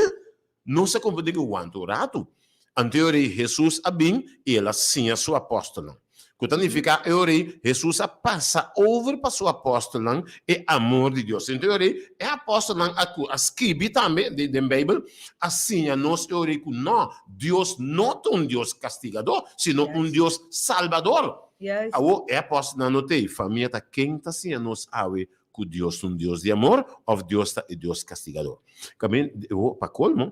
nos a komprendé ku wanta un ratu. Anto e ora ei Hesus a bin i el a siña su apòstelnan. Ku ta nifiká e ora ei Hesus a pasa over pa su apòstelnan e amor di Dios. Anto e ora ei e apòstelnan a ku a skibi tambe den Beibel a siña nos e ora ei ku nò, Dios no ta un Dios kastigadó, sino un Dios salbador. Awor e apòstelnan no ta ei. Famia ta ken ta siña nos awe ku Dios ta un Dios di amor òf Dios ta e Dios kastigadó? Kamin, pa kolmo,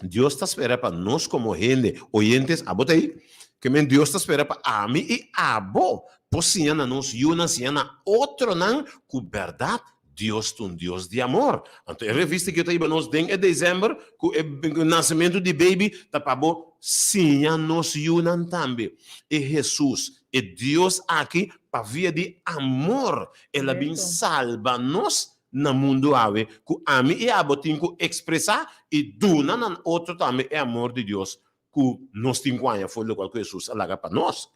Dios ta spera pa nos komo hende, oyentes, abo ta ei? Ke men Dios ta spera pa ami i abo por siña na nos yunan, siña na otronan ku bèrdat Dios ta un Dios di amor. Anto e revista ku yo ta hiba nos den e desèmber ku e nasementu di beibi ta pa bo siña nos yunan tambe e Hesus, e Dios aki pa via di amor el a bin salba nos na mundu awe ku ami i abo tin ku ekspresá i duna nan otro tambe e amor di Dios ku nos tin ku haña for lokual ku Hesus a laga pa nos.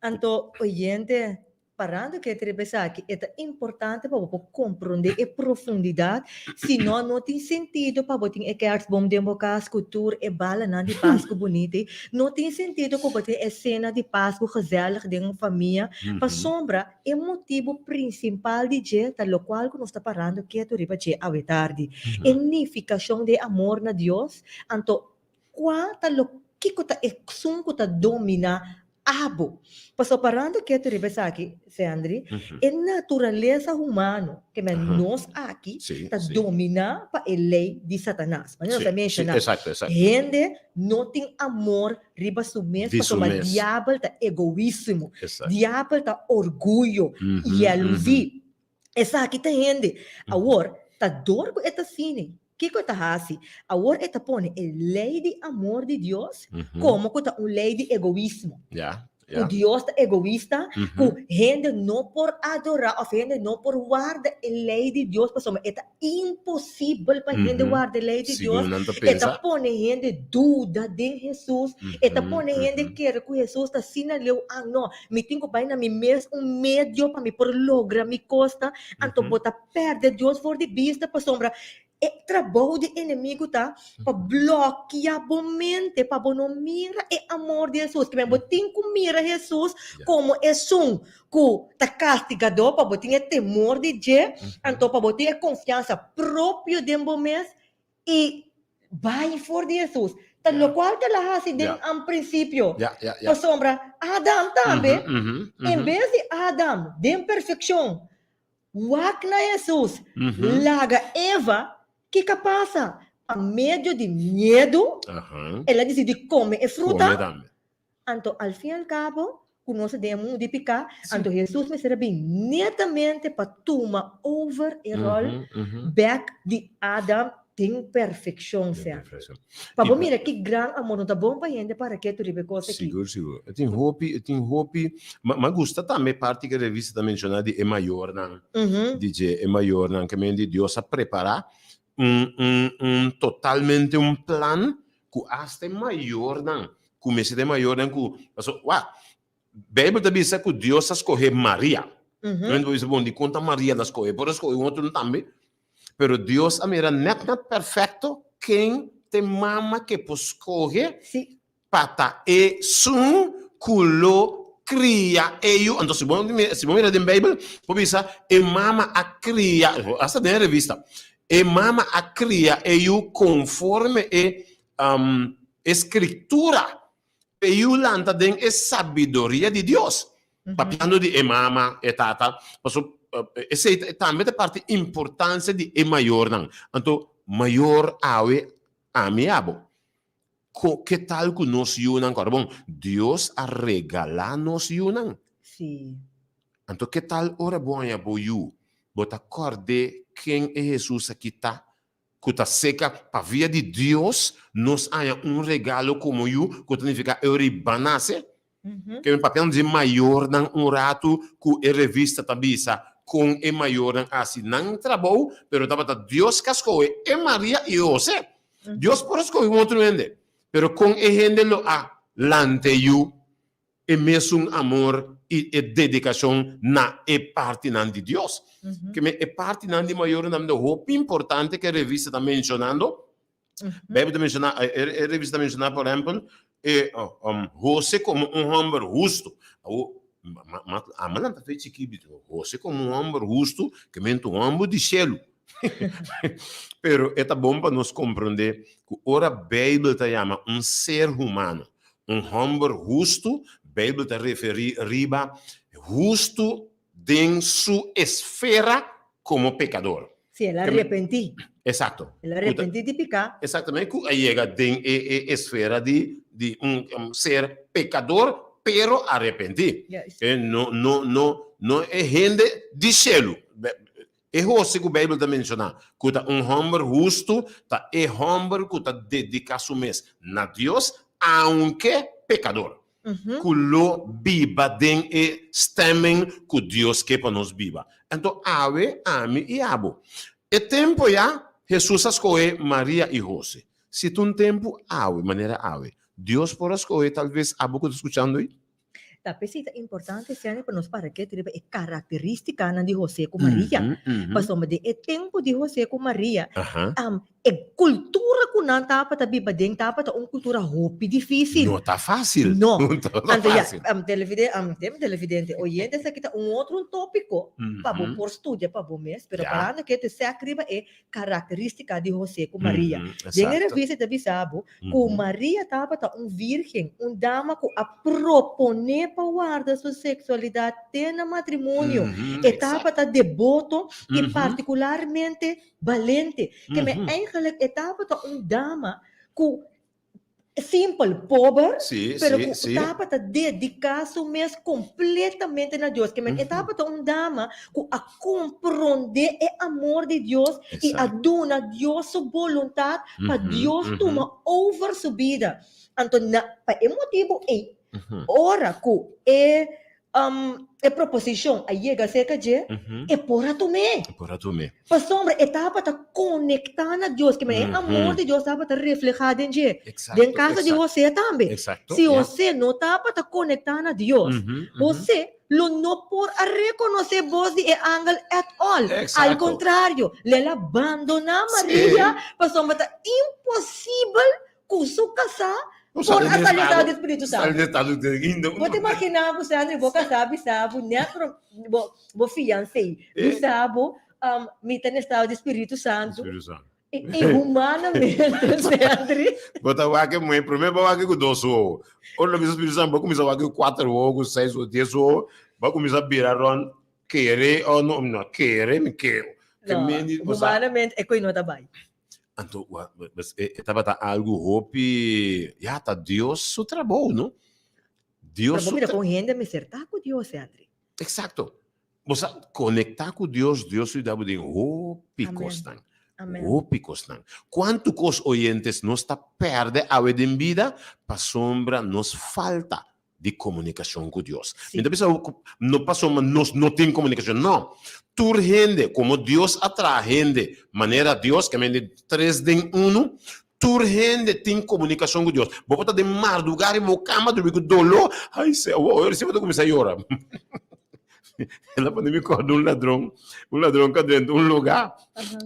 Anto, oyente, parando ku e trip esaki, e ta importante pa bo por komprondé e profundidat, si no, no tin sentido pa bo tin e kerstboom den bo kas ku tur e balanan di Pasku bunita ei, no tin sentido ku bo tin e sena di Pasku gezellig den un famia, pasobra E motibu prinsipal di dje ta lokual ku nos ta parando ketu riba dje awe tardi, e nifikashon di e amor na Dios. Anto, kua ta lo kiko ta esun ku ta dominá abo. Paso parando ketu riba esaki, Sendri, e naturalesa humano ke men nos aki ta dominá pa e lei di Satanas. Manera nos a menshoná, hende no tin amor riba su mes pasobra diabel ta egoísimo, diabel ta orguyo, yaluzí. Esaki ta hende. Awor, ta dor ku e ta asina, kiko e ta hasi? Awor e ta pone e lei di amor di Dios komo ku ta un lei di egoismo. Ku Dios ta egoista, ku hende no por adorá òf hende no por warda e lei di Dios pasobra e ta imposibel pa hende warda e lei di Dios. E ta pone hende duda den Hesus, e ta pone hende kere ku Hesus ta asina leu, ah no, Mi tin ku bai na mi mes un medio pa mi por logra mi kosnan, anto bo ta pèrdè Dios for di bista pasobra e trabou di enemigu ta pa blòkia bo mente pa bo no mira e amor di Hesus. Kimen bo tin ku mira Hesus komo esun ku ta kastigadó pa bo tin e temor di dje, anto pa bo tin e konfiansa propio den bo mes I bai for di Hesus. Ta lokual ta la hasi den an prinsipio. Pasobra Adam tambe, en bes di Adam den perfekshon wak na Hesus, laga Eva, kiko a pasa? Pa medio di miedu, el a disidi kome e fruta. Anto al fin al kabo, ku nos ta den e mundu di piká, anto Hesus mester a bin netamente pa tuma over e ròl bèk di Adam den perfekshon. Sea, pa bo mira ki gran amor, no ta bon pa hende para ketu riba e kos aki. Sigur, sigur. E tin hopi, e tin hopi. Ma gusta tambe e parti ku e revista ta menshoná di e mayornan, di dje e mayornan ke men di Dios a prepará un, un, un totalmente un plan ku asta e mayornan ku mester ta e mayornan ku paso wak Beibel ta bisa ku Dios a skohe Maria. Mm -hmm. Bisa bon di kon ta Maria la skohe, por a skohe un otro tambe. Pero Dios a mira net net perfecto ken te mama ke por skohe sí. pa ta esun ku lo kria e yu. Anto si bo si bo mira den Beibel por bisa e mama a kria, asta den e revista, e mama a kria e yu konforme e E Scritura p'e yu lanta den e sabiduria di Dios. Papiando di e mama, e tata, paso esei tambe ta parti importancia di e mayornan. Anto mayor awe ami abo. Ko ke tal ku nos yunan kòrda bon, Dios a regalá nos yunan. Sí. Anto ke tal ora bo haña bo yu, bo ta kòrd'é ken e Hesus aki ta ku ta seka pa via di Dios nos haña un regalo komo yu ku ta nifiká e ora i ban nase. Ke mi papiando di mayornan un ratu ku e revista ta bisa kon e mayornan a hasi nan trabou, pero tabata Dios ku a skohe e Maria i e Hosé. Dios por a skohe un otro hende, pero kon e hende lo a lanta e yu e mesun amor i e dedikashon na e partinan di Dios. Ke men e partinan di mayornan ta hopi importante ku e revista ta menshonando. Beibel ta menshoná, e revista ta menshoná por ehèmpel e Hose komo un hòmber hustu. Awor, amo nan ta fe chikí Hose komo un hòmber hustu ke men ta un hòmber di shelu. Pero e ta bon pa nos komprondé ku ora Beibel ta yama un ser humano un hòmber hustu, Beibel ta referí riba hustu den su esfera komo pekador. Sí, el a repentí. Eksakto. El a repentí di piká. Eksaktamente, ku a yega den e esfera di di un ser pekador, pero arepentí. No, no, no, no e hende di shelu. E Hose ku Beibel ta menshoná ku ta un hòmber hustu ta e hòmber ku ta dediká su mes na Dios aunke pekador, ku lo biba den e stemming ku Dios ke pa nos biba. Anto awe ami i abo. E tempu ya Hesus a skohe Maria i Hose. Si ta un tempu awe manera awe, Dios por a skohe talves abo ku ta skuchando ei? Ta p'esei ta importante siña pa nos para ketu riba e karakterístikanan di José ku Maria. Pasobra den e tempu di José ku Maria, E kultura ku nan tabata biba den tabata un kultura hopi difísil. No ta fásil. No. No ta Anto ya, fásil. televide, televidente, oyente, esaki ta un otro un tópiko pa bo por studia pa bo mes, pero parando ke te sèk riba e karakterístika di José ku Maria. Den e revista ta bisa bo ku Maria tabata un vírgen, un dama ku a proponé pa warda su seksualidat te na matrimonio. E tabata deboto i partikularmente Balente. Ke men eigenlijk e tabata un dama ku simpel, pober, pero ku tabata dediká su mes kompletamente na Dios. Ke men e tabata un dama ku a komprondé e amor di Dios i a duna Dios su boluntat pa Dios tuma over su bida. Anto na pa e motibu ei, ora ku e e proposishon a yega serka dje, e por a tum'é. E por a tum'é. Pasobra e tabata konektá na Dios, ke manera e amor di Dios tabata reflehá den dje. Den kaso di Hosé tambe. Si Hosé no tabata konektá na Dios, Hosé lo no por a rekonosé bos di e angel at all. Al kontrario, lo el a bandoná Maria pasobra ta imposibel Ku su kasá por a sali estado di Spiritu Santu. Bo ta imaginá bo Sandri bo kasá bisa bo nèt pro bo bo fiansé bisa bo mi ta na estado di Spiritu Santu i humanamente Sandri. Bo ta wak e muhé promé bo wak e ku dos wowo ora lo bisa Spiritu Santu bo kuminsá wak e ku kuater wowo ku seis wowo dies wowo bo kuminsá bira rònt kere o no mi no kere mi kere. No humanamente e koi no ta bai. Anto, e tabata algu hopi, ya, ta Dios su trabou, no? Dios su. Pero bo mira kon hende mester ta ku Dios, Andri. Eksakto. Bo sa, konektá ku Dios, Dios ta yuda bo den hopi kosnan. Amen. Hopi kosnan. Kuantu kos, oyentes, nos ta pèrdè awe den bida pasobra nos falta di komunikashon ku Dios. Mi ta bisa ku no pasobra nos no tin komunikashon, no. Tur hende, komo Dios a traha hende manera Dios, ke mende tres den unu, tur hende tin komunikashon ku Dios. Bo por ta den mardugá riba bo kama drumi ku doló, ai se, awor si bo ta kuminsá yora. El a pone mi kòrda un ladron, un ladron ku a drenta un lugá,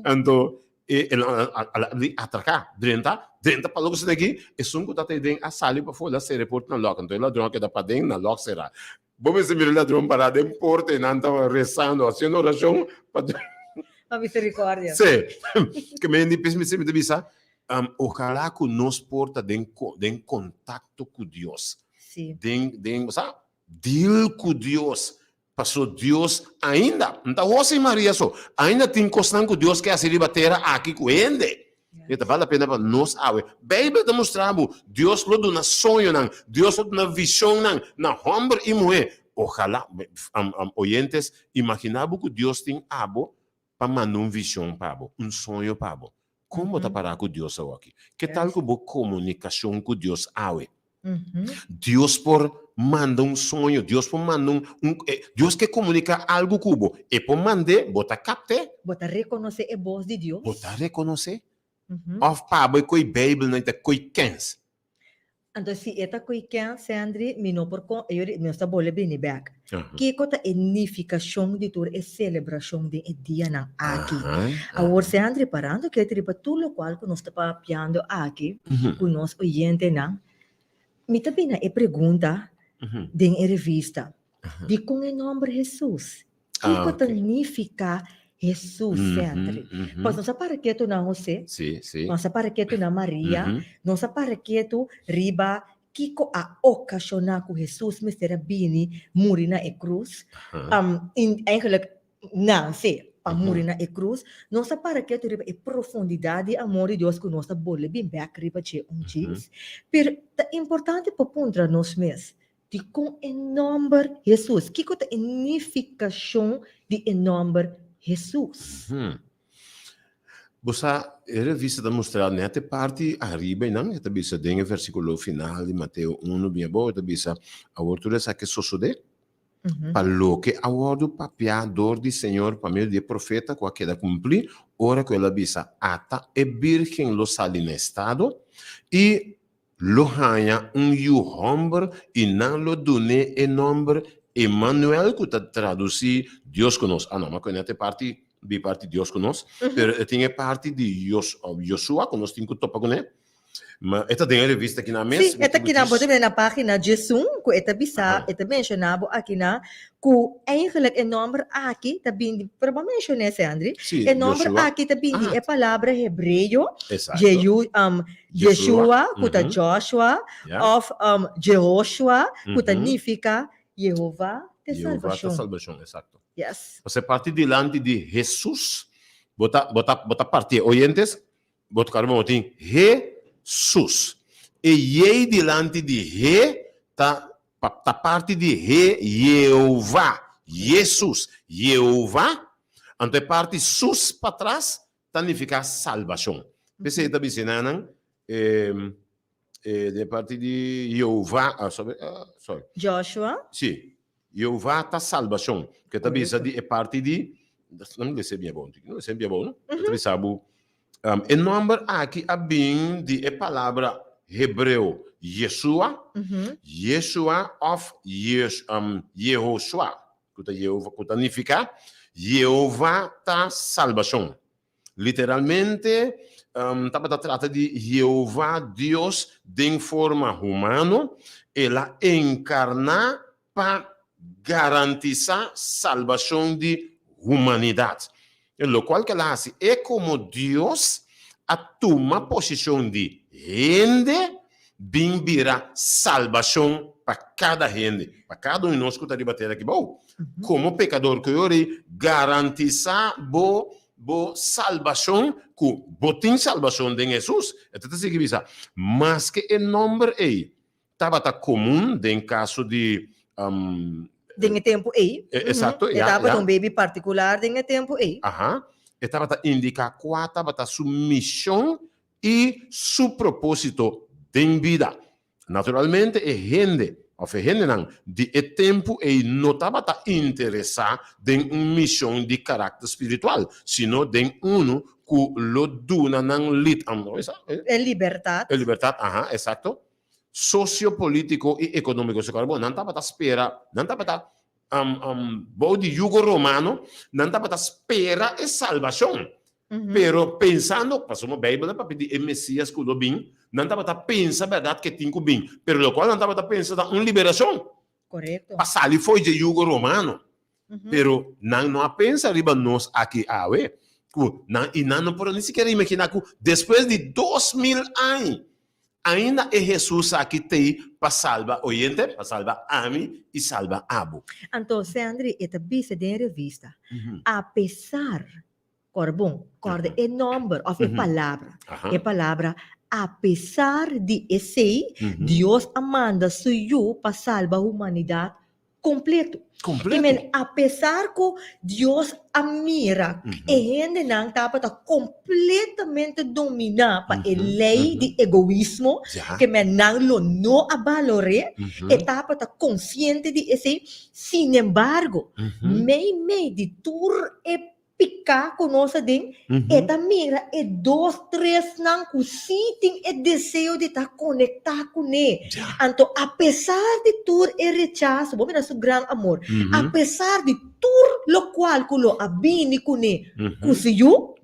anto E el a a di atraká, drenta, drenta pa loke esaki, esun ku ta ta den a sali pafó, el a sera e porta na lòk, anto e ladron a keda paden na lòk será. Bo mester mira e ladron pará den porta i nan tabata resando, hasiendo orashon pa Pa miserikòrdia. Sí. Ke men di p'es mi ta bisa, ojalá ku nos por ta den den kontakto ku Dios. Sí. Den den, bo sa, deal ku Dios. Paso Dios ainda, no ta José i Maria so, ainda tin kosnan ku Dios ke hasi riba tera aki ku hende. I ta bal la pena pa nos awe. Beibel ta mustra bo, Dios lo duna soñonan, Dios lo duna vishonnan na hòmber i muhé. Ojalá, oyentes, imaginá bo ku Dios tin abo pa manda un vishon pa bo, un soño pa bo. Kon bo ta pará ku Dios awoki? Ke tal ku bo komunikashon ku Dios awe? Dios por manda un soño, Dios por manda un, un Dios ke komuniká algu ku bo. E por mand'é, bo ta kapt'é. Bo ta rekonosé e bos di Dios. Bo ta rekonosé? Òf pa bo e koe Beibelnan ta koe kens? Anto si e ta koe kens, Sandry, mi no por kon, e nos ta bole bini bek. Kiko ta e nifikashon di tur e selebrashon den e dianan aki? Awor, Sandry, parando kete riba tur lokual ku nos ta papiando aki ku nos oyentenan, mi ta bini na e pregunta den e revista, Dikon e nòmber Hesus? Kiko ta nifiká Hesus, Sandry? Pasobra nos a para ketu na Hosé, nos a para ketu na Maria, nos a para ketu riba Kiko a okashoná ku Hesus mester a bini muri na e krus? I eigenlijk nanse pa muri na e krus. Nos a para ketu riba e profundidat di amor di Dios ku nos ta bolbe bin bèk riba dje un djis. Pero ta importante pa puntra nos mes, dikon e nòmber Hesus? Kiko ta e nifikashon di e nòmber Hesus? Bo sa, e revista ta mustra nèt e parti ariba einan, e ta bisa den e versíkulo final di Mateo unu bin abou, e ta bisa, Awor tur esaki a sosodé pa loke a wòrdu papiá dor di Señor pa medio di e profeta ku a keda kumplí, ora ku el a bisa, Ata e bírgen lo sali na estado i lo haña un yu hòmber i nan lo dun'é e nòmber Emanuel, ku ta tradusí Dios ku nos. Ah, no, mi a kue nèt e parti. Di parti Dios ku nos, pero e tin e parti di Jos, Joshua ku nos tin ku topa kuné. Ma e ta den e revista kinan mes. Sí, e ta kinan, bo ta mira na página diesun ku e ta bisa, e ta menshoná bo akinan ku eigenlijk e nòmber aki ta bin di, pero bo a menshoná esei, Andri, Sí, e nòmber Joshua. aki ta bin di Ah. e palabra hebreo, Exacto. Jehu, Jeshua, Jeshua, ku ta Joshua, òf Jehoshua, ku ta nifiká Jehová ta Jehová ta salbashon. salbashon, exacto. Yes. Ose parti dilanti di Hesus, bo ta, bo ta, bo ta parti e oyentes, bo ta karo bo tin He-sus. E yei dilanti di He ta, ta parti di He Jehová, Yesus, Jehová, anto e parti sus patras ta nifiká salbashon. P'esei ta bisa nan, e, e, den parti di Jehová, ah, sorry, ah, sorry. Joshua. Sí, Jehová ta salbashon, ke ta bisa di e parti di, no mi lesa bien abou, no lesa bien abou, no? E ta bisa bo, e nòmber aki a bin di e palabra hebreo Yeshua, Yeshua òf Yehoshua, ku ta Jehová, ku ta nifiká Jehová ta salbashon. Literalmente, tabata trata di Jehová Dios den forma humano, el a enkarná pa garantisá salbashon di humanidat. Lokual ku el a hasi, e komo Dios a tuma posishon di hende bin bira salbashon pa kada hende, pa kada un di nos ku ta riba tera aki bou. Komo pekador ku yo rei garantisá bo bo salbashon ku bo tin salbashon den Hesus. E ta ta sigui bisa, maske e nòmber ei tabata komun den kaso di Den e tempu ei. Esakto, E ya, tabata ya. un baby partikular den e tempu ei. Aha. E tabata indiká kua tabata su mishon i su propósito den bida. Naturalmente e hende òf e hendenan di e tempu ei no tabata interesá den un mishon di karakter spiritual, sino den unu ku lo duna nan lit, E libertat. E libertat, aha, esakto, sosio-polítiko i ekonómiko. Bon, nan tabata spera, nan tabata bou di yugo romano, nan tabata spera e salbashon. Pero pensando, pasobra Beibel a papia di e Mesias ku lo bin, nan tabata pensa bèrdat ku e tin ku bin, pero lokual nan tabata pensa ta un liberashon. Korekto. Pa sali fo'i dje yugo romano. Pero nan no a pensa riba nos aki awe, ku nan, i nan no por a ni sikiera imaginá ku despues di 2000 aña, Ainda e Hesus aki t'ei pa salba oyente, pa salba ami i salba abo. Anto Sandri e ta bisa den e revista, apesar, kòrda bon, kòrda e nòmber òf e palabra, e palabra apesar di esei, Dios a manda su Yu pa salba humanidat Completo. Completo. I men, apesar ku Dios a mira e hendenan tabata completamente dominá pa e lei di egoismo, ke men nan lo no a balor'é, e tabata konsiente di esei. Sinembargo, meimei di tur e piká ku nos a den, e ta mira e dos tresnan ku sí tin e deseo di ta konektá kuné. Anto apesar di tur e rechaso, bo mira su gran amor, apesar di tur lokual ku lo a bini kuné ku su yu,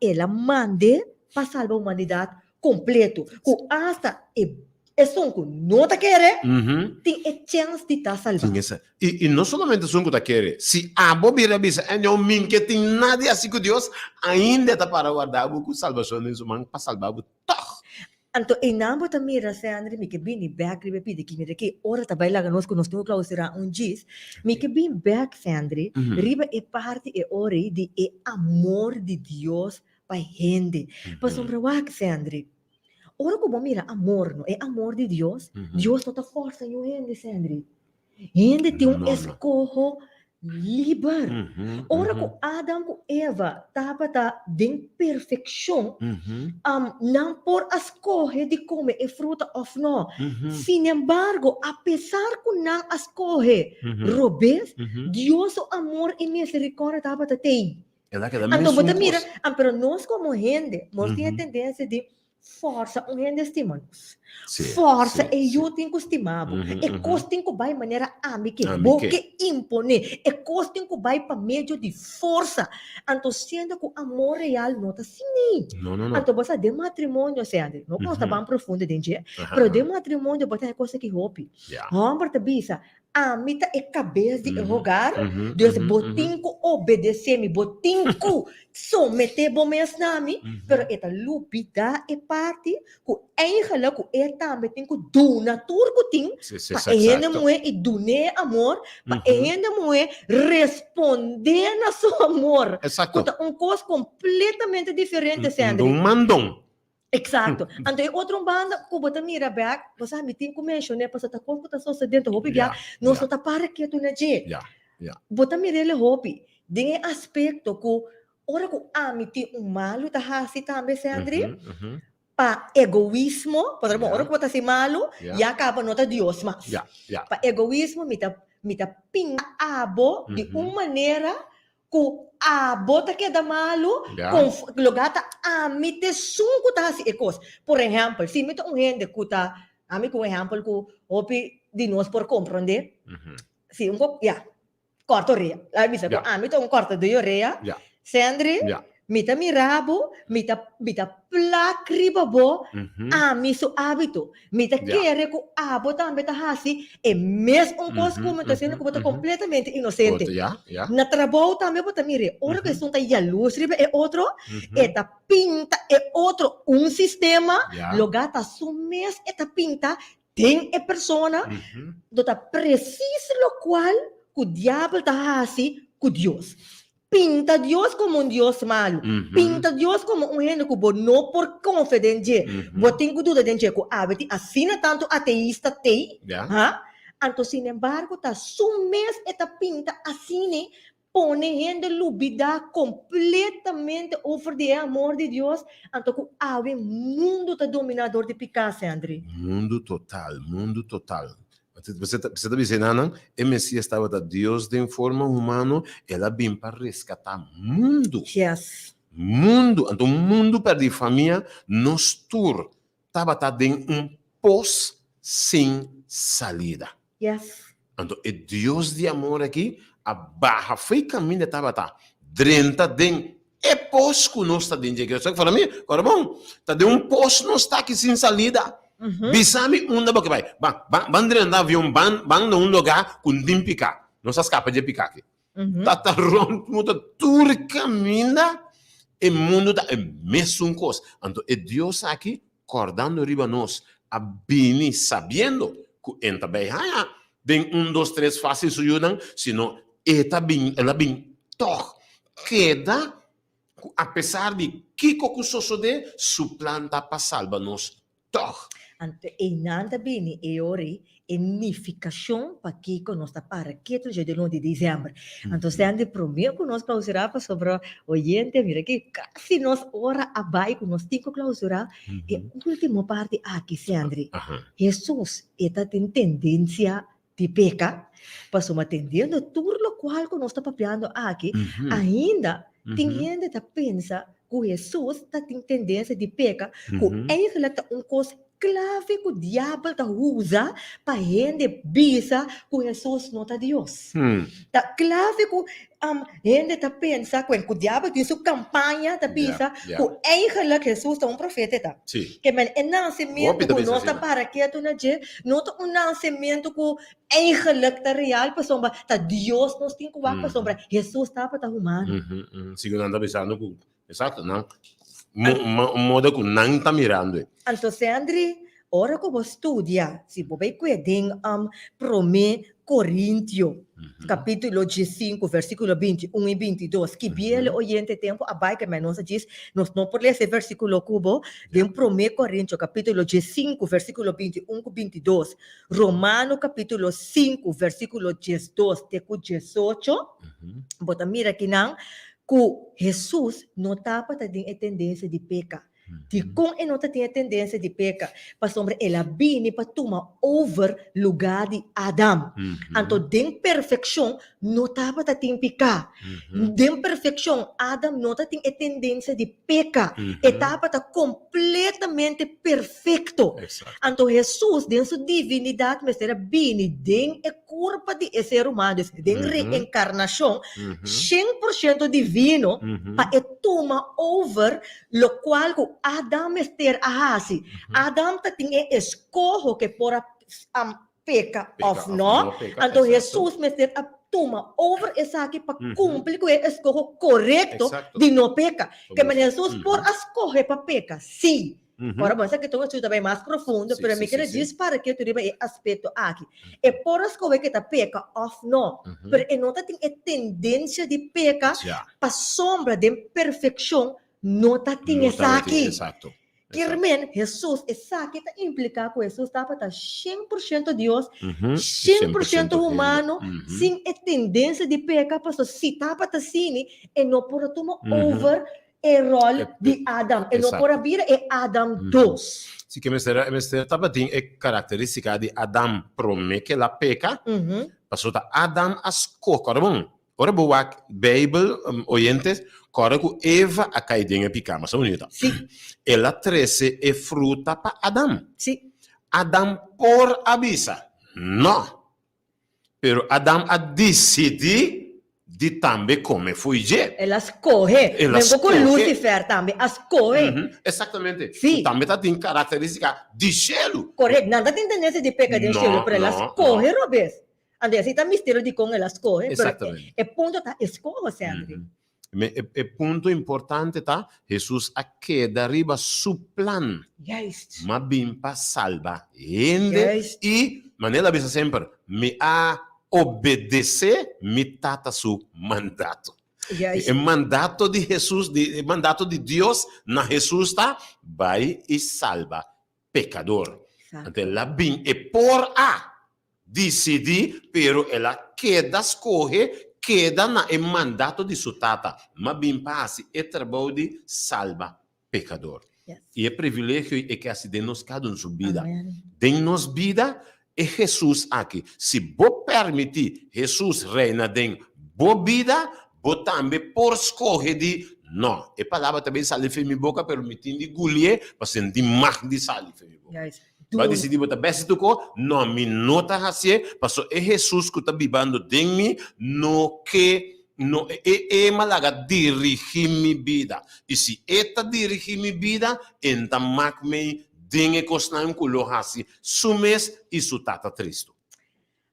el a mand'é pa salba humanidat kompleto, ku asta e esun ku no ta kere tin e chèns di ta salbá. Tin esa. I, i no solamente esun ku ta kere. Si abo bira bisa, Eño, mi ke tin nada di hasi ku Dios, ainda e ta para warda bo ku salbashon den su man pa salba bo tòg. Anto einan bo ta mira, Sandri, mi ke bini bèk riba e pida ki mira ki ora ta bai laga nos ku nos tin ku klausurá un djis. Mi ke bin bèk, Sandri, riba e parti e ora ei di e amor di Dios pa hende. Pasobra wak, Sandri, ora ku bo mira amor, no, e amor di Dios, Dios no ta fòrsa niun hende, Sandri. Hende tin un eskoho liber. Ora ku Adam ku Eva tabata den perfekshon, nan por a skohe di kome e fruta òf no. Sinembargo, apesar ku nan a skohe robes, Dios su amor i miserikòrdia tabata t'ei. El a keda Anto bo mesun ta mira, kos. ah, pero nos komo hende, nos tin e tendensia di Forsa un hende stima nos. Forsa e yu tin ku stima bo. E kos tin ku bai manera ami ke. Bo ke imponé. E kos tin ku bai pa medio di forsa. Anto siendo ku amor real no ta asina. Anto bo sa den matrimonio, Sandry, no ku nos ta ban profundo den dje, pero den matrimonio bo ta haña kos aki hopi. Hòmber ta bisa, Ami ta e kabes di e hogar, dus bo tin ku obedesé mi, bo tin ku someté bo mes na mi, pero e ta lubidá e parti ku eigenlijk ku e tambe tin ku duna tur ku tin pa e hende muhé i dun'é e amor, pa e hende muhé respondé na su amor, ku ta un kos kompletamente diferente, Sandry. Un mandon. Exacto. Anto e otro banda ku bo ta mira bek, bo sa mi tin ku menshoné pasobra ta kos ku ta sosodé anto hopi bia nos no ta para ketu na dje. Bo ta mir'el hopi den e aspekto ku ora ku ami tin un malu ta hasi tambe, Sandry, pa egoismo, pasobra bon ora ku bo ta hasi malu ya kaba no ta Dios mas. Pa egoismo mi ta mi ta pinta abo di un manera Ku abo ta keda malu, konf loga ta ami t'esun ku ta hasi e kos. Por ehèmpel, si mi ta un hende ku ta, ami ku un ehèmpel ku hopi di nos por komprondé, si un ko, ya, kòrta orea. Laga mi bisa ku ami ta un kòrtadó di orea, Sendry, mi ta mira bo, mi ta, mi ta plak riba bo ami su hábito. Mi ta kere ku abo tambe ta hasi e mes un kos ku mi ta hasiendo ku bo ta kompletamente inosente. Na trabou tambe bo ta mir'é. Ora ku esun ta yalus riba e otro, e ta pinta e otro un sistema, logá ta su mes e ta pinta den e persona, lo ta presis lokual ku diabel ta hasi ku Dios. Pinta Dios komo un Dios malu. Pinta Dios komo un hende ku bo no por konfia den dje. Bo tin ku duda den dje ku awe tin asina tantu ateista tei, ha? Anto sinembargo ta su mes e ta pinta asina pone hende lubida kompletamente over di e amor di Dios, anto ku awe mundu ta dominá dor di piká, Sendry. Mundu total, mundu total. Bo ta bisa enanan, e Mesias tabata Dios den forma humano, el a bin pa reskatá mundu. Yes. Mundu. Anto mundu pèrdí famia, nos tur tabata den un pos sin salida. Yes. Anto e Dios di amor aki a baha fo'i kaminda e tabata, drenta den e pos ku nos ta den dje. Kiko sa mi? Kòrda bon, ta den un pos nos ta aki sin salida. Bisa mi unda bo ke bai. Ban, ban, ban drenta avion, ban, ban na un lugá ku no tin piká. Nos a skapa dje piká aki. Ta ta rònt muta tur kaminda, e mundu ta e mesun kos. Anto e Dios aki kòrdando riba nos a bini sabiendo ku e ta bai haña den un dos tres fásil su yunan, sino e ta bin, el a bin tòg keda ku apesar di kiko ku sosodé, su plan ta pa salba nos tòg. Anto einan ta bini e ora ei e nifikashon pakiko nos ta para ketu dje di luna di desèmber. Anto sèn di promé ku nos klausurá pasobra oyente mira ki kasi nos ora a bai ku nos tin ku klausurá e último parti aki Sendri. Hesus e ta tin tendensia di peka pasobra tendiendo tur lokual ku nos ta papiando aki ainda tin hende ta pensa ku Hesus ta tin tendensia di peka ku eigentlik ta un kos Clave cu diabel ta usa pa hende bisa cu Hesus no ta Dios. Ta clave cu hende ta pensa cu cu diabel tin su campaña ta bisa cu eigenlijk Hesus ta un profeta ta. Ke men e nacemento cu nos ta para ketu na dje no ta un nacemento cu eigenlijk ta real pasobra ta Dios nos tin cu wak pasobra Hesus tabata humano. Sigur nan ta bisando cu Exacto, nan moda ku nan ta mirando e. Anto Sendry, ora ku bo studia, si bo bai kue den Promé Korintio, kapítulo diesinku, versíkulo 21 i 22, ki biel oyente tempu a bai, ke nos a djis, nos no por lesa e versíkulo ku bo, den Promé Korintio, kapítulo diesinku, versíkulo 21 ku 22, Romano kapítulo 5, versíkulo 12 te ku 18, bo ta mira kinan, Ku Hesus no tabata den e tendensia di peka. Dikon e no ta tin e tendensia di peka? Pasobra el a bini pa tuma over lugá di Adam. Anto den perfekshon no tabata tin piká. Den perfekshon Adam no ta tin e tendensia di peka. E tabata kompletamente perfekto. Anto Hesus den su divinidat mester a bini den e kurpa di e ser humano, dus den reenkarnashon, 100% divino, pa e tuma over lokual ku Adam mester a hasi. Adam ta tin e eskoho ku e por a peka òf no, anto Hesus mester a tuma over esaki pa kumpli ku e eskoho korekto di no peka. Ke manera Hesus por a skohe pa peka? Sí. Ora bo esaki ta un estudio ta bai mas profundo, pero mi kere djis para ketu riba e aspekto aki. E por a skohe ke ta peka òf no, pero e no ta tin e tendensia di peka pasobra den perfekshon no ta tin esaki. Kier men, Hesus, esaki ta impliká ku Hesus tabata 100% Dios, 100% humano, sin e tendensia di peka, pasobra si tabata asina, e no por a tuma over e ròl di Adam. E no por a bira e Adam dos. Si ke mester, mester tabatin e karakterístika di Adam promé ke el a peka, pasobra ta Adam a skohe, kòrda bon, ora bo wak Beibel, oyentes, kòrda ku Eva a kai den e piká, mas bonita. Si. El a trese e fruta pa Adam. Si. Adam por a bisa, No! Pero Adam a disidí di tambe kome fo'i dje. El a skohe. El a Meskos ku skohe. Lucifer tambe a skohe. Exactamente. Sí. Ku tambe ta tin karakterístika di shelu. Korekt. Nan ta tin tendensia di peka den No, shelu, pero el a no, skohe no. robes. Anto esei ta misterio dikon el a skohe. Pero Exactamente. e punto ta e skoho, Sandri. Me, e, e punto importante ta, Hesus a keda riba su plan. Juist. Ma bin pa salba hende Juist. i, manera el a bisa semper, mi a obedesé mi Tata su mandato. Juist. E mandato di Hesus, di, e mandato di Dios na Hesus ta, bai i salba pekador. Exacto. Anto el a bin e por a disidí, pero el a keda skohe keda na e mandato di su Tata, ma bin pa hasi e trabou di salba pekador. Yes. I e privilegio ei e ke hasi den nos kada un su bida. Amen. Den nos bida, e Hesus aki, si bo permití Hesus reina den bo bida, bo tambe por skohe di, No, e palabra ta bin sali fen mi boka, pero mi tin di gulié pasobra mi tin mag di sali fen mi boka. Juist. Bo a disidí bo ta besti tu ko? No, mi no ta hasié, pasobra e Hesus ku ta bibando den mi no ke, no, e e malaga dirigí mi bida. I si e ta dirigí mi bida, e n'ta mak mei den e kosnan ku lo hasi su mes i su Tata tristu.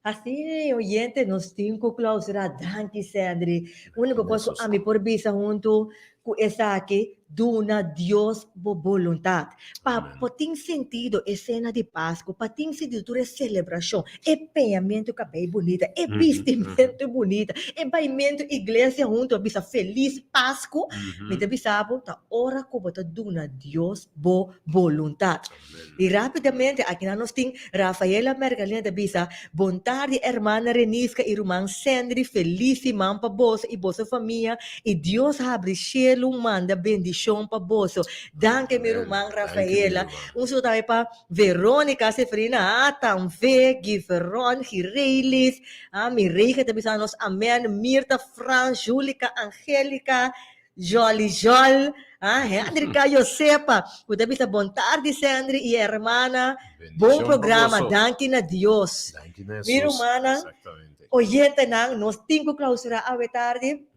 Asina oyente nos tin ku clausura. Danki Sandry. Úniko kos ku ami por bisa huntu ku esaki, duna Dios bo boluntat. Pa por tin sentido e sena di Pasku, pa tin sentido tur e selebrashon, e peñamentu kabei bunita, e bistimentu bunita, e baimentu iglesia huntu a bisa felis Pasku, mi ta bisa bo ta ora ku bo ta duna Dios bo boluntat. I rápidamente akinan nos tin Rafaela Mergalina ta bisa, Bon tardi hermana Renisca i ruman Sendry, felis siman pa boso i boso famia i Dios habri shelu manda bendishon pa boso. Danki mi ruman Rafaela. Un saludo tambe pa Veronica Seferina, ah Tanve, Giveron, Girelis, ah mi Regia ta bisa nos amen, Mirta, Frans, Julica, Angelica, Jolly Jol, ah, Hendrika Josepa, ku ta bisa bon tardi Sendri i hermana, bon Bendishon pa programa, boso. danki na Dios. Danki na Mi Hesus. rumannan, Exactamente. oyentenan, nos tin ku klausurá awe tardi.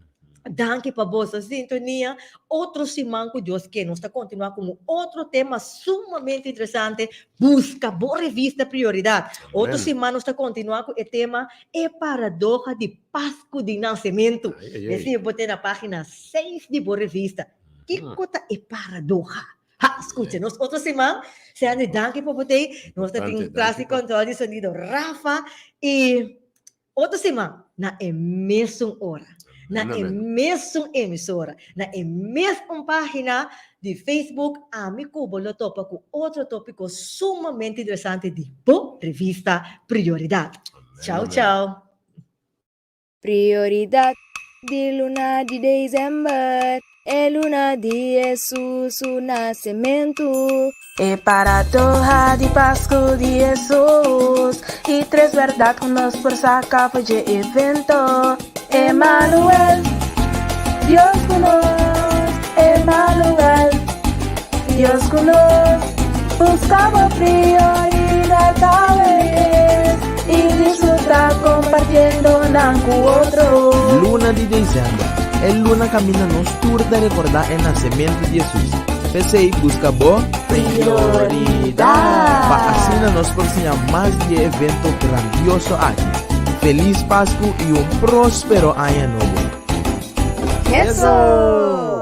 Danki pa boso sintonia. Otro siman ku Dios ke, nos ta kontinuá ku un otro tema sumamente interesante, Buska bo revista Prioridat. Otro Amen. siman nos ta kontinuá ku e tema E paradoha di Pasku di Nasementu. Ai, ai, ai. Esei bo te na página 6 di bo revista. Kiko ta e paradoha? Ha, skucha nos otro siman. Sandy, danki pa bo tei. Nos ta tin Importante, tras di danki pa. control di sonido Rafa. I otro siman na e mesun ora, na Amen, e amen. mesun emisora, na e mesun página di Facebook, ami ku bo lo topa ku otro tópiko sumamente interesante di bo revista Prioridat. Amen, Chau, amen. chau. Prioridad. Di luna di desèmber, e luna di Hesus su nasementu. E paradoha di Pasku di Hesus i tres bèrdat ku nos por saka for dje evento. Emanuel, Dios ku nos, Emanuel, Dios ku nos. Buska bo prioridat awe i disfrutá kompartiendo nan ku otro. Luna di desèmber, e luna kaminda nos tur ta rekordá e nasementu di Hesus. P'esei, buska bo Prioridat! Pa asina nos por siña mas di e evento grandioso aki. Felis Pasku i un próspero aña nobo! Heso!